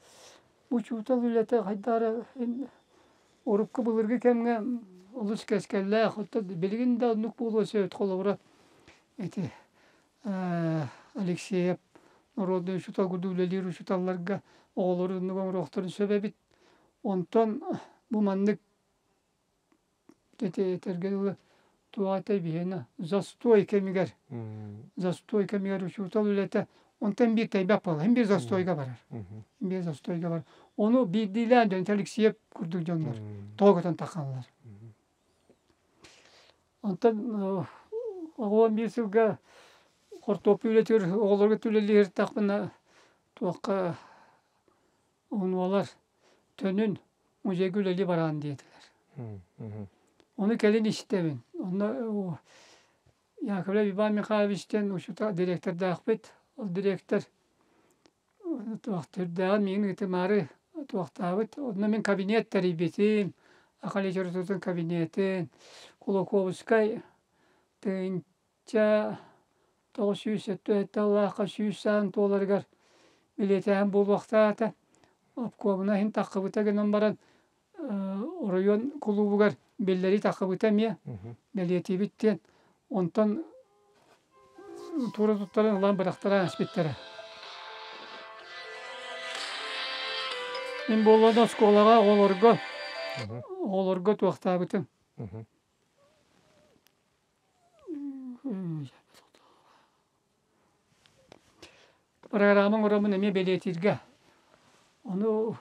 учуутал үлэтэ хайдах эрэ урукку былыргы кэмҥэ олус кэскиллээх, оттон билигин да оннук буолуо сөп холобура ити Алексеев народнай учуутал курдук үлэлиир учууталларга оҕолору оннук оҥоруохтарын сөп эбит. Онтон бу маннык Ити этэргэ дылы туох этэй биһиэнэ застой кэмигэр застой кэмигэр учуутал үлэтэ онтон биир тэйбэт буолла син биир застойга барар биир застойга барар ону биирдиилээн дьон Алексеев курдук дьоннор тоҕо көтөн тахаллар онтон 11 сылга хортуоппуй үлэтигэр оҕолорго үлэлииртэхпинэ туохха Онуолар төнүн музейга үлэлии бараан диэтилэр. Ону кэлин истэбин. Онно Яковлев Иван Михайлович диэн учуутал директордаахпыт. Ол директор туох түрдээҕин миигин ыытымаары туохтаабыт. Онно мин кабинет тэрийбитим. Аха литературатын кабинетын, Кулаковскай тыһыынча 977 100 саан туоларыгар билиэтээн буолуохтаата. Обкомуна иһин таххыбыта гынан баран оройуон кулуубугар биллэрии таххыбыта эмиэ бэлиэтиибит диэн. Онтон туора туттаран ылан бырахтаран испиттэрэ. Мин буоллаҕына оскуолаҕа оҕолорго оҕолорго туохтаабытым. Программа оҥороммун эмиэ бэлиэтииргэ. Ону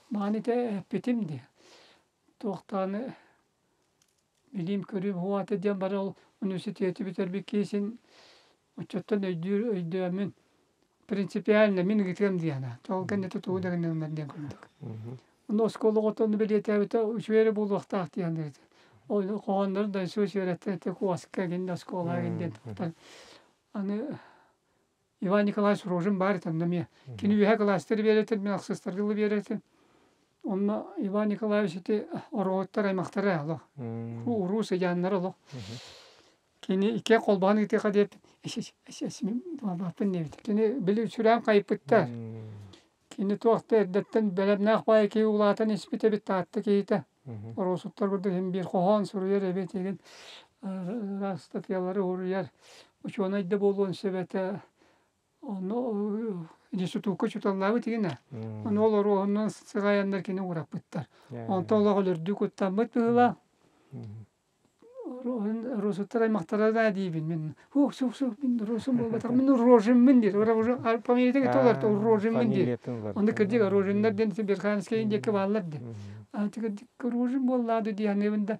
мааны этэ эппитим дии. Туохтааны билиим-көрүүм уһаата диэн бары ол университеты бүтэрбит киһи син оччоттон өйдүүр өйдөөммүн принципиально мин ыытыам диэн ол кэннэ тутугу да гыннар диэн курдук. Ону оскуола оҕото ону бэлиэтээбитэ үчүгэй эрэ буолуохтаах диэн ол хоһооннору да суос үөрэттэн этэ куоска гин оскуола гин диэн туохтан аны Иван Николаевич Рожин баар этэ онно эмиэ кини үөһэ кылаастары биэрэтин мин ахсыстарга ылы биэрэтин онно Иван Николаевич ити ороһуттар аймахтара олох уруу сыдьааннара олох Кини икки холбоон ыытыаха диэт баппын диэбит. Кини били сүрээн хайыппыттар. Кини туох да эрдэттэн бэлэмнээх баайы киһи улаатан испит эбит Таатта киһитэ. Оруосуттар курдук иһин биир хоһоон суруйар эбит игин ыстатыйалары уруйар учуонай да буолуон сөп этэ. Ону институкка учууталлаабыт игинэ. Ону ол оруоһунан сыҕайаннар кини уураппыттар. Онтон олох өлөрдүү куттаммыт быһыылаах. Росуттар аймахтара да диибин мин. Хух, сух, сух, мин Росум буолбатах, мин Рожиммын диир. Фамилията кытта олор Рожиммын диир. Онно кырдьык Рожиннар диэн Верхоянскай диэки бааллар диэн. Кырдьык Рожин буоллаады дии саныыбын да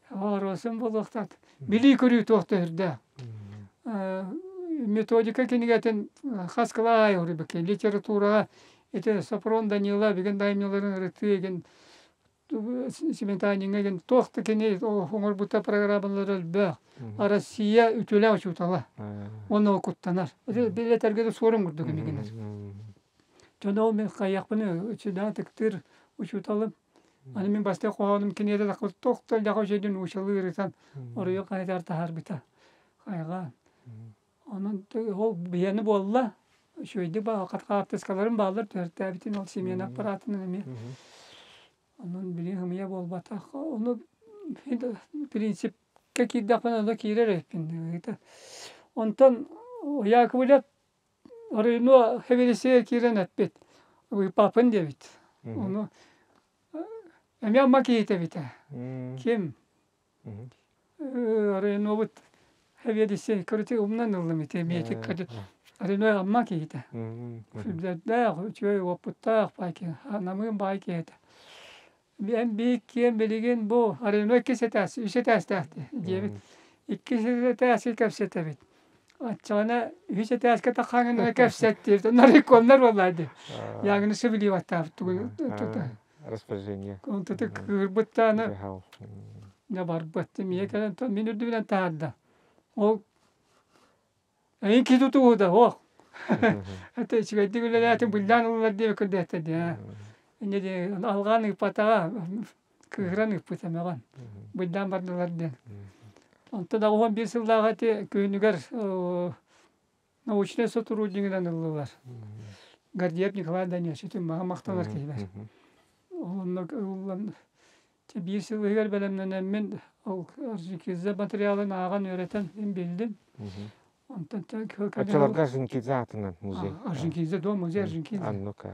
Росум буолуохтаах. Билии-көрүү туох да үрдээх. Методика кинигэтин хас кылаай уруйбакка литератураҕа ити Сопрон Данила бүгүн даймньыларын ырытыы игин Сметаниҥҥа диэн туох да кини оҥорбута программалара элбэх. Россия үтүөлээх учуутала. Уонна ол куттанар. Билэтэргэ да суорун курдук имигинэр. Дьон ол мин хайыахпын үчүдээн ытыктыыр учууталым. Аны мин бастакы хоһоонум киниэтэ таххыбыт туох да элбэх үчүгэйдин нуучалыы ырытан оройуон хаһыатыгар таһаарбыта. Хайҕаан. Онон ол биһиэнэ буолла. Үчүгэйдик хаартыскаларым бааллар түһэртээбитин ол семена аппаратынан эмиэ. Онон билигин ымыйа буолбатах. Ону принцип киирдэхпинэ онно киирэр эбиппин. Онтон Яковлев Оройуну Хэбилисигэ киирэн эппит, ыйыппаппын диэбит. Ону эмиэ Амма киһитэ эбитэ. Ким? Оройунуобут Хэбиэлиссэ короче умнан ыллым ити эмиэтик Оройуну Амма киһитэ. Сүрдээх үчүгэй уопуттаах баай киһи, намыын баай киһи этэ. Эн биир билигин бу Оройуну иккис этээс, үс этээстээх диэбит. Иккис этээски кэпсэтэбит. Оччоҕуна үһүс этээскэ таххаҥын кэпсэттиир. Нариконнар буоллаа дии. Ягны сөбүлүү тугун Распоряжение. Онтуту кыырбыттааны дьэ барбыт. Миэ кэлэн мин үрдүбүнэн таһаарда. Ол эйин киһи тутуһуда ох. Это үчүгэйдик үлэлээтин быллаан ыллар диэбит кырдыаттар дии. Инньэ диэн алҕаан ыыппатаҕа кыыһыран ыыппыта мөҕөн. Быйдаан бардылар диэн. Онтон 81 сыллааҕы ити күһүнүгэр научнай сотруднигынан ыллылар. Гордеев Николай Данилович үтүн маҕа махтанар киһибэр. Онно ыллан биир сыл иһигэр бэлэмнэнэммин ол Орджоникидзе материалын ааҕан үөрэтэн биллим. Онтон Оччолорго Орджоникидзе аатынан музей. Орджоникидзе дом музей Орджоникидзе. Аннука.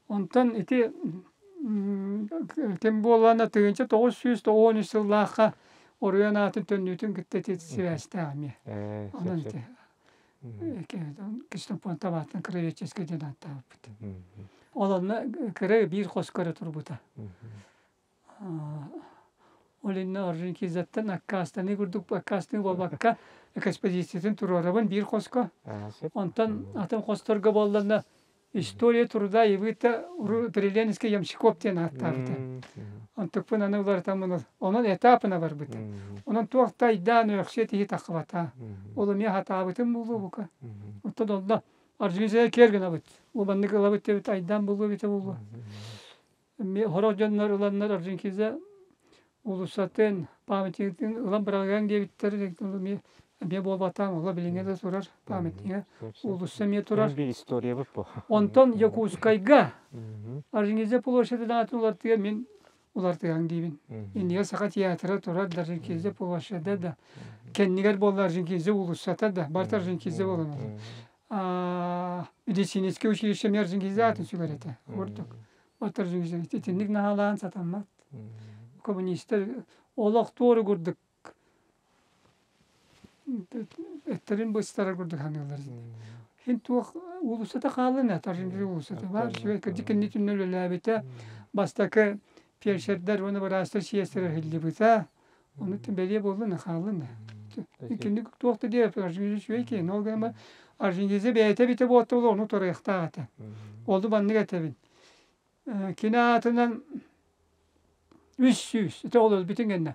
Онтон ити ким буоллаана 1993 сыллаахха Оруйан аатын төннүүтүн кытта ити сибээстээх эмиэ. Онон ити Ксенофонтов аатын краеведческай диэн ааттаабыппыт. Ол онно кыра биир хоско эрэ турбута. Ол иннэ Орджоникидзеттан аккаастаныы курдук аккаастаныы буолбакка экспозициятын туруорабын биир хоско. Онтон атын хосторго буолланна История труда и быта Приленский Ямщиков диэн ааттаабыта. Онтукпун аны уларытаммын онон этапына барбыта. Онон туох да айдаан өөхсүө тиһи таххыбата. Ол эмиэ хатаабытым буолуо бука. Оттон онно Орджоникидзе киэр гынабыт. Ол маннык ылабыт диэбит айдаан буолуо эбитэ буолуо. Сорох дьоннор ыланнар Орджоникидзе уулуссатын, памятнигын ылан быраҕыаҥ диэбиттэр эмиэ эмиэ буолбатаҕым ола билиҥҥэ да турар памятнига уулусса эмиэ турар. Биир историябыт бу. Онтон Якутскайга Орджоникидзе площадын аатын улартыга мин улартыгаҥ диибин. Иннигэр Саха театра турар, Орджоникидзе площада да, кэннигэр буолла Орджоникидзе уулуссата да, барыта Орджоникидзе буолан олорор. Медицинскэй училище эмиэ Орджоникидзе аатын сүгэр этэ. Курдук. Итинник наһаалаан сатаммат. Коммунистар олох туору курдук эттэрин быстарар курдук саныыллар. Хин туох уулуссата хаалан Таржинги уулуссата бар. Кырдьык кэнни түннэ үлэлээбитэ. Бастакы фельдшердэр уонна быраастар съезтэрэ иһиллибитэ. Ону бэлиэ буоллун хааллын. Кинник туох да диэ Аржингизе үчүгэй киһи. Ол гынан Аржингизе бэйэтэ битэ буолта ону туруйахтаах этэ. Олду маннык этэбин. Кини аатынан 300 ити ол өлбүтүн гэннэ.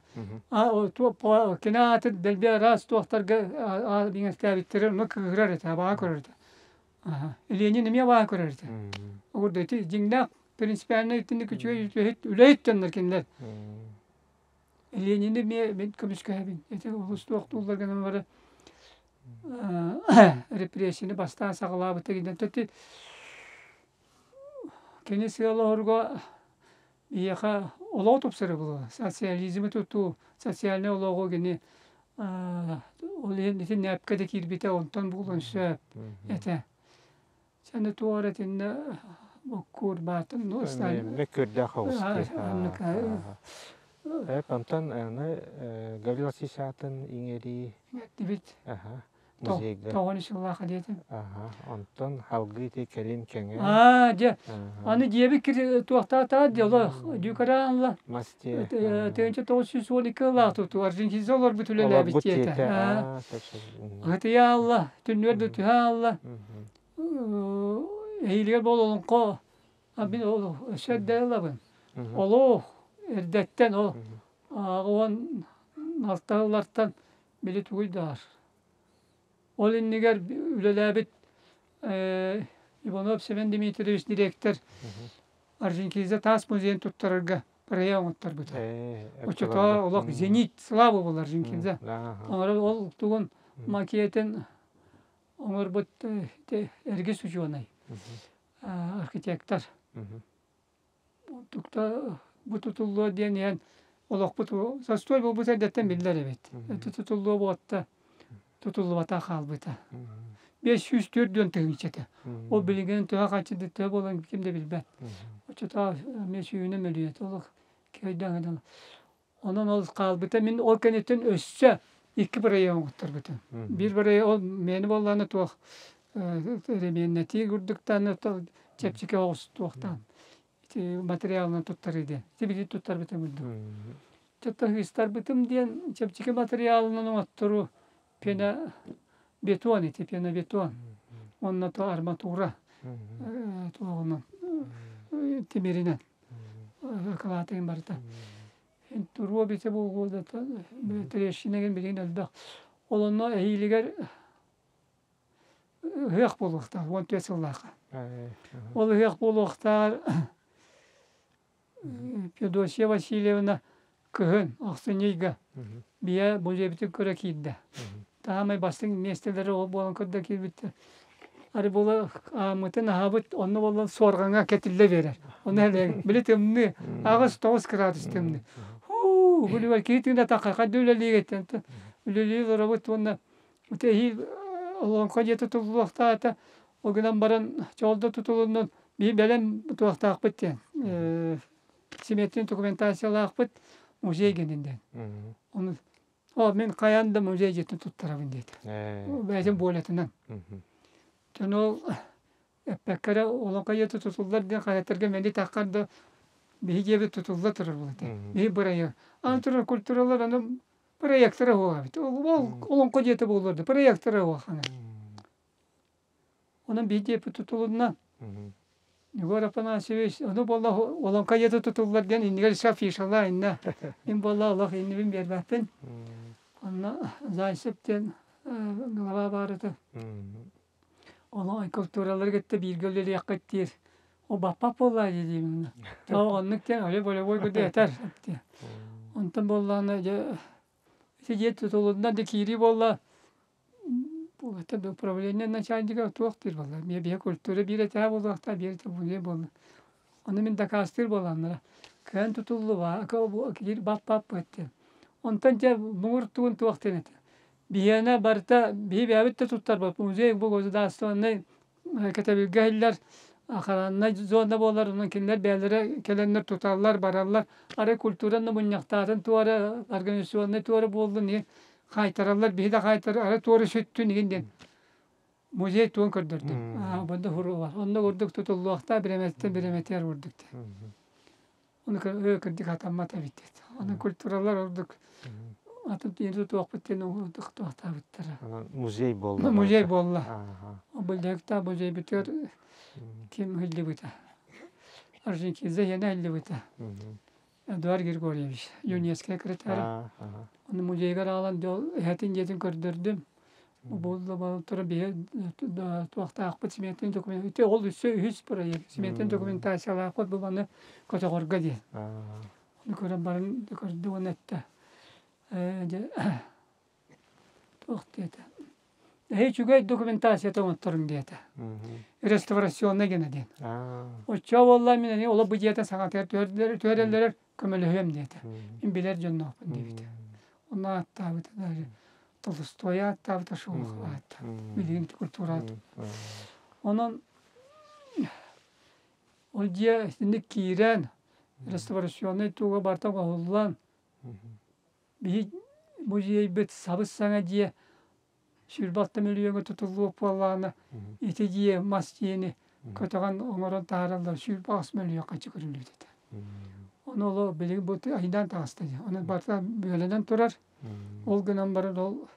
Кини аатын дэлби араас туохтарга биҥэстээбиттэрэ ону кыыһырар этэ, абаҕа көрөр этэ. Ленин эмиэ абаҕа көрөр этэ. Огурда ити дьиҥнээх принципиальнай итинник үчүгэй үлэһит үлэһит дьоннор кинилэр. Ленини эмиэ мин көмүскэһэбин. Ити олус туохтууллар гынан бары репрессияны бастаан саҕалаабыта гинэн ити кини сыала-соруга биһиэхэ олоҕу тупсарыы буолуо. Социализмы тутуу, социальнай олоҕу кини ол иһин ити нэпкэ да киирбитэ онтон буолуон сөп этэ. Саны туох эрэ итиннэ боккуур баатын ну Мөккүөрдээх оҕус Онтон аны Гаврил Васильевич аатын иҥэрии Иҥэрдибит. Музейга. Тоҕон сыллаах диэтим. Онтон халгыы ити кэлин кэҥэ. Аа, дьэ. Аны дьиэбит туохтаатаа дьоло дьүкараанла. Мас дьиэ. 1912 ылаах тутуу Аржентинца олорбут үлэлээбит дьиэтэ. Ытыйаалла, түннүөр да түһэ аалла. Эһиилигэр буол олоҥхо мин ол өссө эрдэ ылабын. Олох эрдэттэн ол 16 ыллартан били тугуй даар. Ол иннигэр үлэлээбит Иванов Семен Дмитриевич директор Орджоникидзе таас музейын туттарарга проект оҥотторбута. Оччотоо олох зенит слава буолар Орджоникидзе. Ол тугун макетын оҥорбут эргис учуонай, архитектор. Тукта бу тутуллуо диэн иһэн Олохпут застой буолбут эрдэттэн биллэр эбит. Ити тутуллуо буотта тутуллубата хаалбыта. 504 тыһыынчата. Ол билигин төһө хаччы төһө буолан ким да билбэт. Оччотоо эмиэ сүүнэ мөлүйүөт олох кыайдаҥыдан. Онон ол хаалбыта. Мин ол кэнниттэн өссө икки бырайыак оҥотторбутум. Биир бырайыак ол миэнэ буоллаҕына туох эремиэннэтии курдуктаан чэпчэки оҕус туохтаан ити материалынан туттарыы диэн. Ити били туттарбытым курдук. Чөттө ыыстарбытым диэн чэпчэки материалынан оҥотторуу пена бетон ити пенобетон. Онно то арматура туоҕунан тимиринэн акылаатын барыта. Туруо бите буолуо да трещинеген билигин элбэх. Ол онно эһиилигэр ыһыах буолуохтаах 14 сыллаахха. Ол ыһыах буолуохтааҕар Федосия Васильевна кыһын ахсынньы ыйга бийэ музейбытын көрө киирдэ. Таамай бастыҥ миэстэлэрэ ол буолан көрдө киирбиттэр. Ары буола ааммытын аһаабыт, онно буолан суорҕаҥа кэтиллэ биэрэр. Ону элэҥ, били тымныы, 8-9 градус тымныы. Һуу, күлүгэр киһи тыына тахха, хайда үлэлиигиттэн үлэлии олоробут уонна эһиил олоҥхо дьиэ тутуллуохтаата. Ол гынан баран чоол да тутулуннун биһи бэлэм туохтаахпыт диэн симиэттин документациялаахпыт музей гэнин диэн. Ону ол мин хайаан да музей дьиэтин туттарабын диэтэ. Бэйэтин буолатынан. Дьон ол эппэккэ эрэ олоҥхо дьиэтэ тутуллар диэн хаһыаттарга мэни таххар да биһи дьиэбит тутулла турар буолата. Биһи бырайыак. Аны турар культуралар аны проектора буолар эбит. Ол олоҥхо дьиэтэ буолуор да проектора буолхана. Онон биһи дьиэппит тутулунна. Егор Афанасьевич, ону буолла олоҥхо дьиэтэ тутуллар диэн иннигэр өссө афишалаа иннэ. Мин буолла олох иннибин биэрбэппин. Онно Зайцев диэн глава баар этэ. Олоҥхо культуралары кытта бииргэ үлэлиэххит диир. О баппат буоллаа дии диибин. Тоҕо оннук диэн оле волевой курдук этэр. Онтон буоллаҕына дьэ ити дьиэ тутулунна да киирии буолла это управление начальника туох диир буолла эмиэ биһи культура биир этээ буолуохтаах биир этэ музей буолла ону мин дакаастыыр буоланнара кыайан тутуллуба киир баппаппыт диэн онтон дьэ муҥур тугун туох диэн этэ биһиэнэ барыта биһи бэйэбит да туттарбат музей бу государственнай кэтэбилгэ иһиллэр охраннай зона буолар онон кинилэр бэйэлэрэ кэлэннэр туталлар бараллар арай культураны мунньахтаатын туора организационнай туора буоллун иһин хаайтараллар биһи да хаайтар арай туора сүттүн иһин диэн музей туон көрдөрдүм банда хурула онно курдук тутуллуохтаа биремэттэн биреметигэр курдук Ону кырдьык хатаммат эбит диэт. Аны культуралар ордук атын тиийэн тутуохпут диэн ордук туохтаабыттара. Музей буолла. Музей буолла. Былдьаһыктаах музейбытыгар ким иһиллибитэ? Орджоникидзе иэнэ иһиллибитэ. Эдуард Григорьевич, ЮНЕСКО секретарь. Ону музейгар аҕалан эһэтин дьиэтин көрдөрдүм. Буолла тура биһи туохтаахпыт сметный документ ити ол өссө үһүс проект сметный документациялаахпыт бу маны көтөҕөргө диэн. Ону көрөн баран көрдө уонна эттэ дьэ туох диэтэ эһи үчүгэй документацията оҥотторуҥ диэтэ. Реставрационный гына диэн. Оччо буолла мин эни оло бу дьиэтэ саҥатыгар түһэрэллэрэр көмөлөһүөм диэтэ. Мин билэр дьонноохпун диэбитэ. Онно ааттаабыта даже Толстой ааттаабыта, Шолохов ааттаабыта. Билигин культура Онон ол дьиэ итинник киирэн, реставрационнай туга барыта оҥоһуллан, биһи музейбыт сабыс-саҥа дьиэ 26 мөлүйүөҥҥэ тутуллуох буоллаҕына, ити дьиэ мас дьиэни көтөҕөн оҥорон таһаараллар 28 мөлүйүөн хаччы көрүллүбүт этэ. Ону ол билигин бу айдаан таҕыста дии. Онон барыта бүөлэнэн турар. Ол гынан баран ол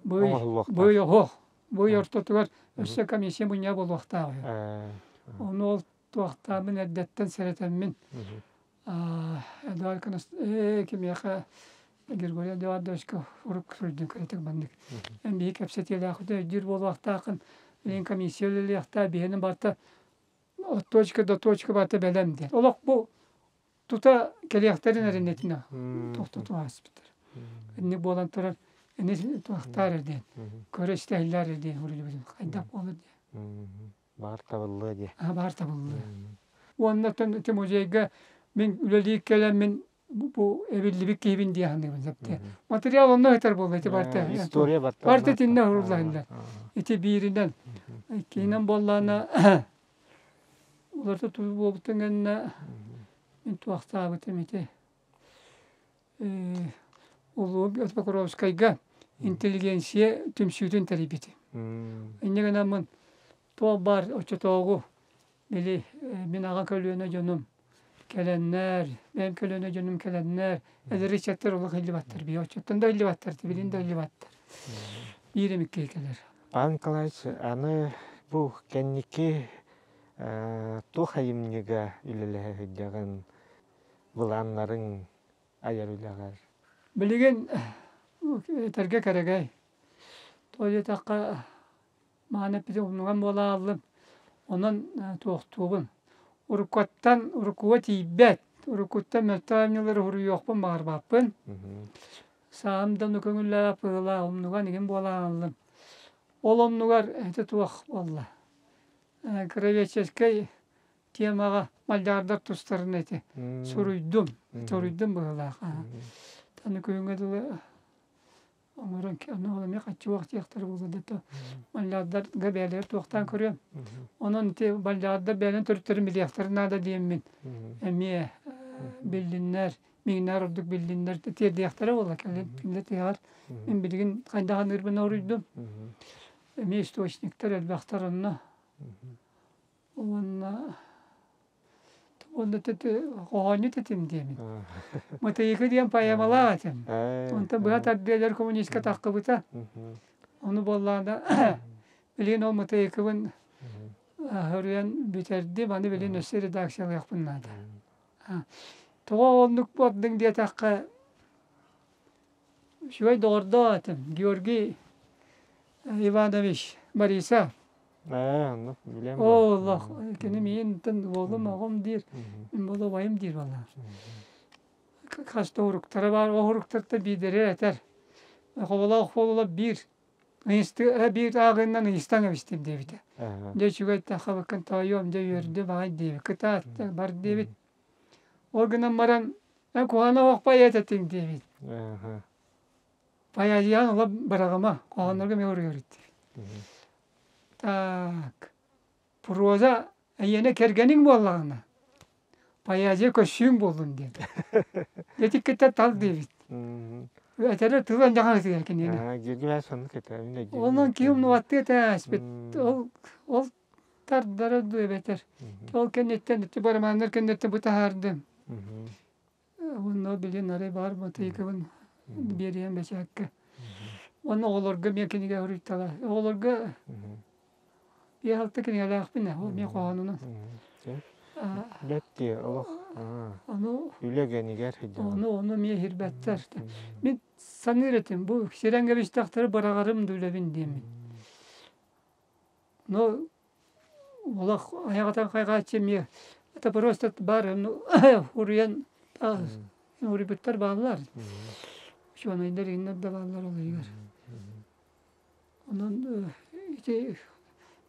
быый оһох, быый ортотугар өссө комиссия мунньаҕа буолуохтаах үһү. Ону ол туохтаабын эрдэттэн сэрэтэммин Эдуард кимиэхэ Григорий Эдуардовичка урук суруйдун кыратык маннык. Эн биһи кэпсэтиилээхпит өйдүүр буолуохтааххын. Билигин комиссия үлэлиэхтээх, биһини барыта от точка до точка барыта бэлэм диэн. Олох бу тута кэлиэхтэрин эрэнэтинэ тохтоту ааспыттар. Инник буолан турар ини туохтаар диэн, көрө истэһиллээр диэн уруйбутун хайдах буолар диэн. Баар табыллыа диye. Баар табыллыа. Уонна ити музейга мин үлэлии кэлэн мин Бу эбиллибит киһибин дии саныыбын сөптө. Материал онно ыытар буолла ити барыта. История барыта. Барыта итиннэ уһуруллаһыллар. Ити бииринэн. Иккиһинэн буоллаҕына уларыта тутуу буолбутун кэннэ мин туохтаабытым ити Улуу Покровскайга интеллигенция түмсүүтүн тэрийбитим. Инньэ гынаммын туох баар оччотооҕу били мин аҕа көлүөнэ дьонум кэлэннэр, бэйэм көлүөнэ дьонум кэлэннэр, эдэр ыччаттар олох иллибаттар, биһи оччоттон да иллибаттар, билин да иллибаттар. Биир эмит киһи кэлэр. Павел Николаевич, аны бу кэнники туох айымньыга үлэлэһэ сылдьаҕын, былааннарыҥ айар үлэҕэр? Билигин этэргэ кэрэгэй. Тоҕо диэтэххэ, мааны эппитим умнуган буола ааллым. Онон туохтуубун. Уруккуттан уруккуга тиийбэт, уруккуттан мөлтөх айымньылары суруйуохпун баҕарбаппын. Саам да ону көҥүллээх быһыылаах умнуган игин буола ааллым. Ол оннугар ити туох буолла? Кровеческэй темаҕа мальдаардар тустарын ити суруйдум, суруйдум быһыылаах. Аны күһүҥҥэ дылы оҥорон аны ол эмиэ хаччыбах диэхтэрэ буолуо да то мальдаардарга бэйэлэрэ туохтаан көрүөм. Онон ити мальдаардар бэйэлэрин төрүттэрин билиэхтэрин наада диэммин эмиэ биллиннэр, миигиннээр ордук биллиннэр тиэрдиэхтэрэ буолла кэлин кинилэр тиһэҕэр мин билигин хайдах аныырбын оруйдум. Эмиэ источниктар элбэхтэр онно. Уонна уонна хоһоонньут этим диэмин. Мытыйыкы диэн поэмалаах этим. Онтон быһа тардыалар коммунистка таххыбыта. Ону буоллаҕына билигин ол Мытыйыкыбын хоруйан бүтэрдим, аны билигин өссө редакциялыахпын наада. Тоҕо оннук буолдуҥ диэтэххэ, үчүгэй доҕордоох этим Георгий Иванович Борисов. Ээ, оннук билэн Оо, олох кини миигин уолум оҕом диир, мин буолуо убайым диир буоллаҕа. Хас да уруктара баар, ол уруктартан биирдэрэ этэр. Хоболоох буолла биир ыйысты биир ааҕыынан ыйыстан кэбистим диэбитэ. Дьэ үчүгэй тахабыккын тоойуом, дьэ үөрдүм аҕай диэбит. Кытаат, бар диэбит. Ол гынан баран эн куһаҕана оһохпой этэтиҥ диэбит. Поэзияны ыла быраҕыма, хоһооннорго эмиэ уруйар Так, проза эйиэнэ кэргэниҥ буоллаҕына, поэзия көссүүҥ буоллун диэн. Дьэ тал диэбит. Этэрэ тылын дьаҕан ытыйар киниэхэ. Онон киһи умнубаттыы этээспит. Ол ол тардара дуу эбэтэр. Ол кэнниттэн ити барамааннар кэнниттэн бу таһаардым. Уонна билин арай баар матыйыкыбын биэриэм бэчээккэ. Уонна оҕолорго эмиэ кинигэ суруйтала. Оҕолорго биэс-алта кинигэлээхпин ээ, ол эмиэ хоһоонунан. Бэт дии, олох Ону үлэ гэнигэр сылдьаҕын. Ону ону эмиэ иһирбэттэр. Мин саныыр этим, бу сирэн кэбистэхтэрэ быраҕарым да үлэбин диэммин. Но олох айаҕатан хайҕааччы эмиэ это просто баар уруйан уруйбуттар бааллар. Учуонайдар иннэр да бааллар ол иһигэр. Онон ити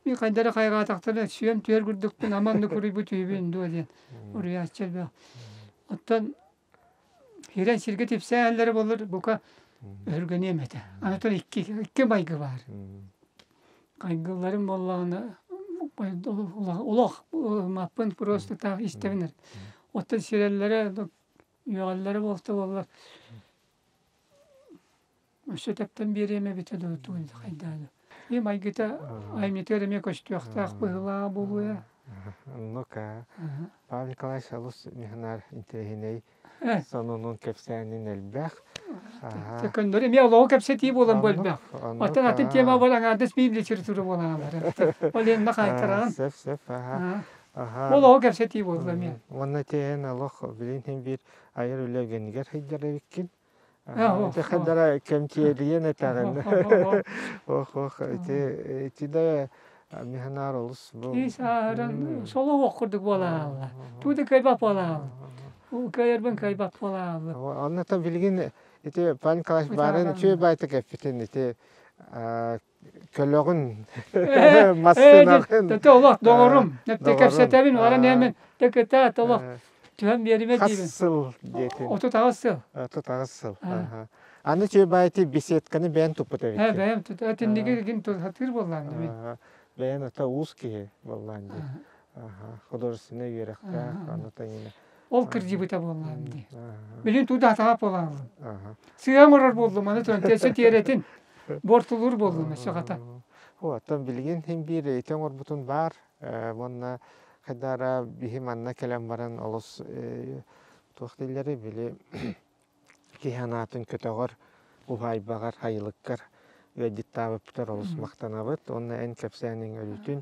мин хайда эрэ хайҕаатахтарына сүөм түһэр курдукпун аманнык уруйбут үһүбүн дуо диэн уруйааччы элбэх. Оттон Киирэн сиргэ типсээллэрэ буоллар бука өһүргэниэм этэ. Анатон икки икки майгы баар. Хайгылларым буоллаҕына олох маппын просто так истэбин эрэ. Оттон сирэллэрэ үөҕэллэрэ буолта буоллар өссө тэптэн биэриэм эбитэ дуу тугун хайдаа дуу. И майгыта айымньытыгар эмиэ көстүөхтээх быһыылааҕа буолуо. Оннук аа. Павел Николаевич олус миһинаар интэриэһинэй сонунун кэпсээнин элбэх. Көннөрү эмиэ олоҕу кэпсэтии буолан бу элбэх. Оттон атын тема буолан аҥаардас биир литература буолан аалар. Ол иһин хаайтараҕын. Сөп сөп аха. Олоҕу кэпсэтии буолла эмиэ. Уонна тиэйэн олох билин иһин биир айар үлэ үгэнигэр сылдьар эбиккин. Ити хадара кэмчиэрийэн этэҕин. Ох ох ити ити да миһанаар олус бу. Киис ааһыран соло курдук буолаалла. Туу да кыайбат буолаалла. Кыайарбын кыайбат буолаалла. Онно та билигин ити Павел Николаевич баарын үчүгэй баайта кэппитин ити көлөҕүн массыынаҕын Тete олох доҕорум. Нэпте кэпсэтэбин, баран эмин текета олох. Түһэн биэримэ Хас диибин. сыл диэтин? 38 сыл. 38 сыл. Аны чүөбайти беседканы бэйэн туппут Э, эбиккин. бэйэм тут этинниги гин сатыыр буоллаан мин. Бэйэн ата уус киһи буоллаан дии. Художественный үөрэхтээх, аны тайына. Ол кырдьыбыта буоллаан дии. Билин туда атаҕа буолаалым. Сыа оҥорор буоллум, аны туран тиэсэ тиэрэтин бортулуур буоллум өссө хата. Оттон билигин хин биир ити оҥорбутун баар. Уонна хайдара биһи манна кэлэн баран олус туох дииллэрий били киһи анаатын көтөҕөр, уһаайбаҕар, айылыккар ыалдьыттаабыппытар олус махтанабыт уонна эн кэпсээниҥ өрүүтүн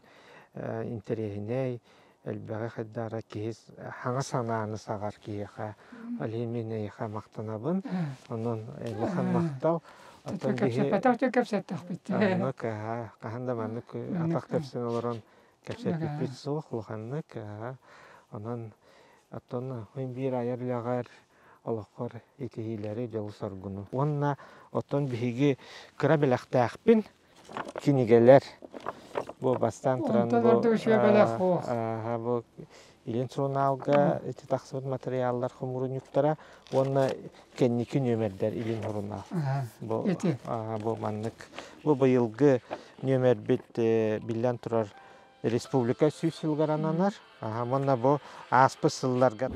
интэриэһинэй, элбэҕи хайдаара киһи хаҥа санааны саҕар киһиэхэ ол иһин мин эйиэхэ махтанабын. Онон улахан махтал. Оттон биһи кэпсэттэхпит. Оннук хаһан да маннык атах тэпсэн олорон кэпсэппиппит суох улаханнык. Онон оттон биир айар үлэҕэр олоххор итиһиилэри, дьолу-соргуну. Уонна оттон биһиги кыра бэлэхтээхпин кинигэлэр бу бастаан туран Онтон бу ордук үчүгэй бэлэх суох. Бу Илин сурунаалга ити тахсыбыт материаллар хомуурунньуктара уонна кэнники нүөмэрдэр Илин сурунаал. Бу бу маннык бу быйылгы нүөмэрбит биллэн турар республика 100 сылыгар ананар. Уонна бу ааспыт сылларга.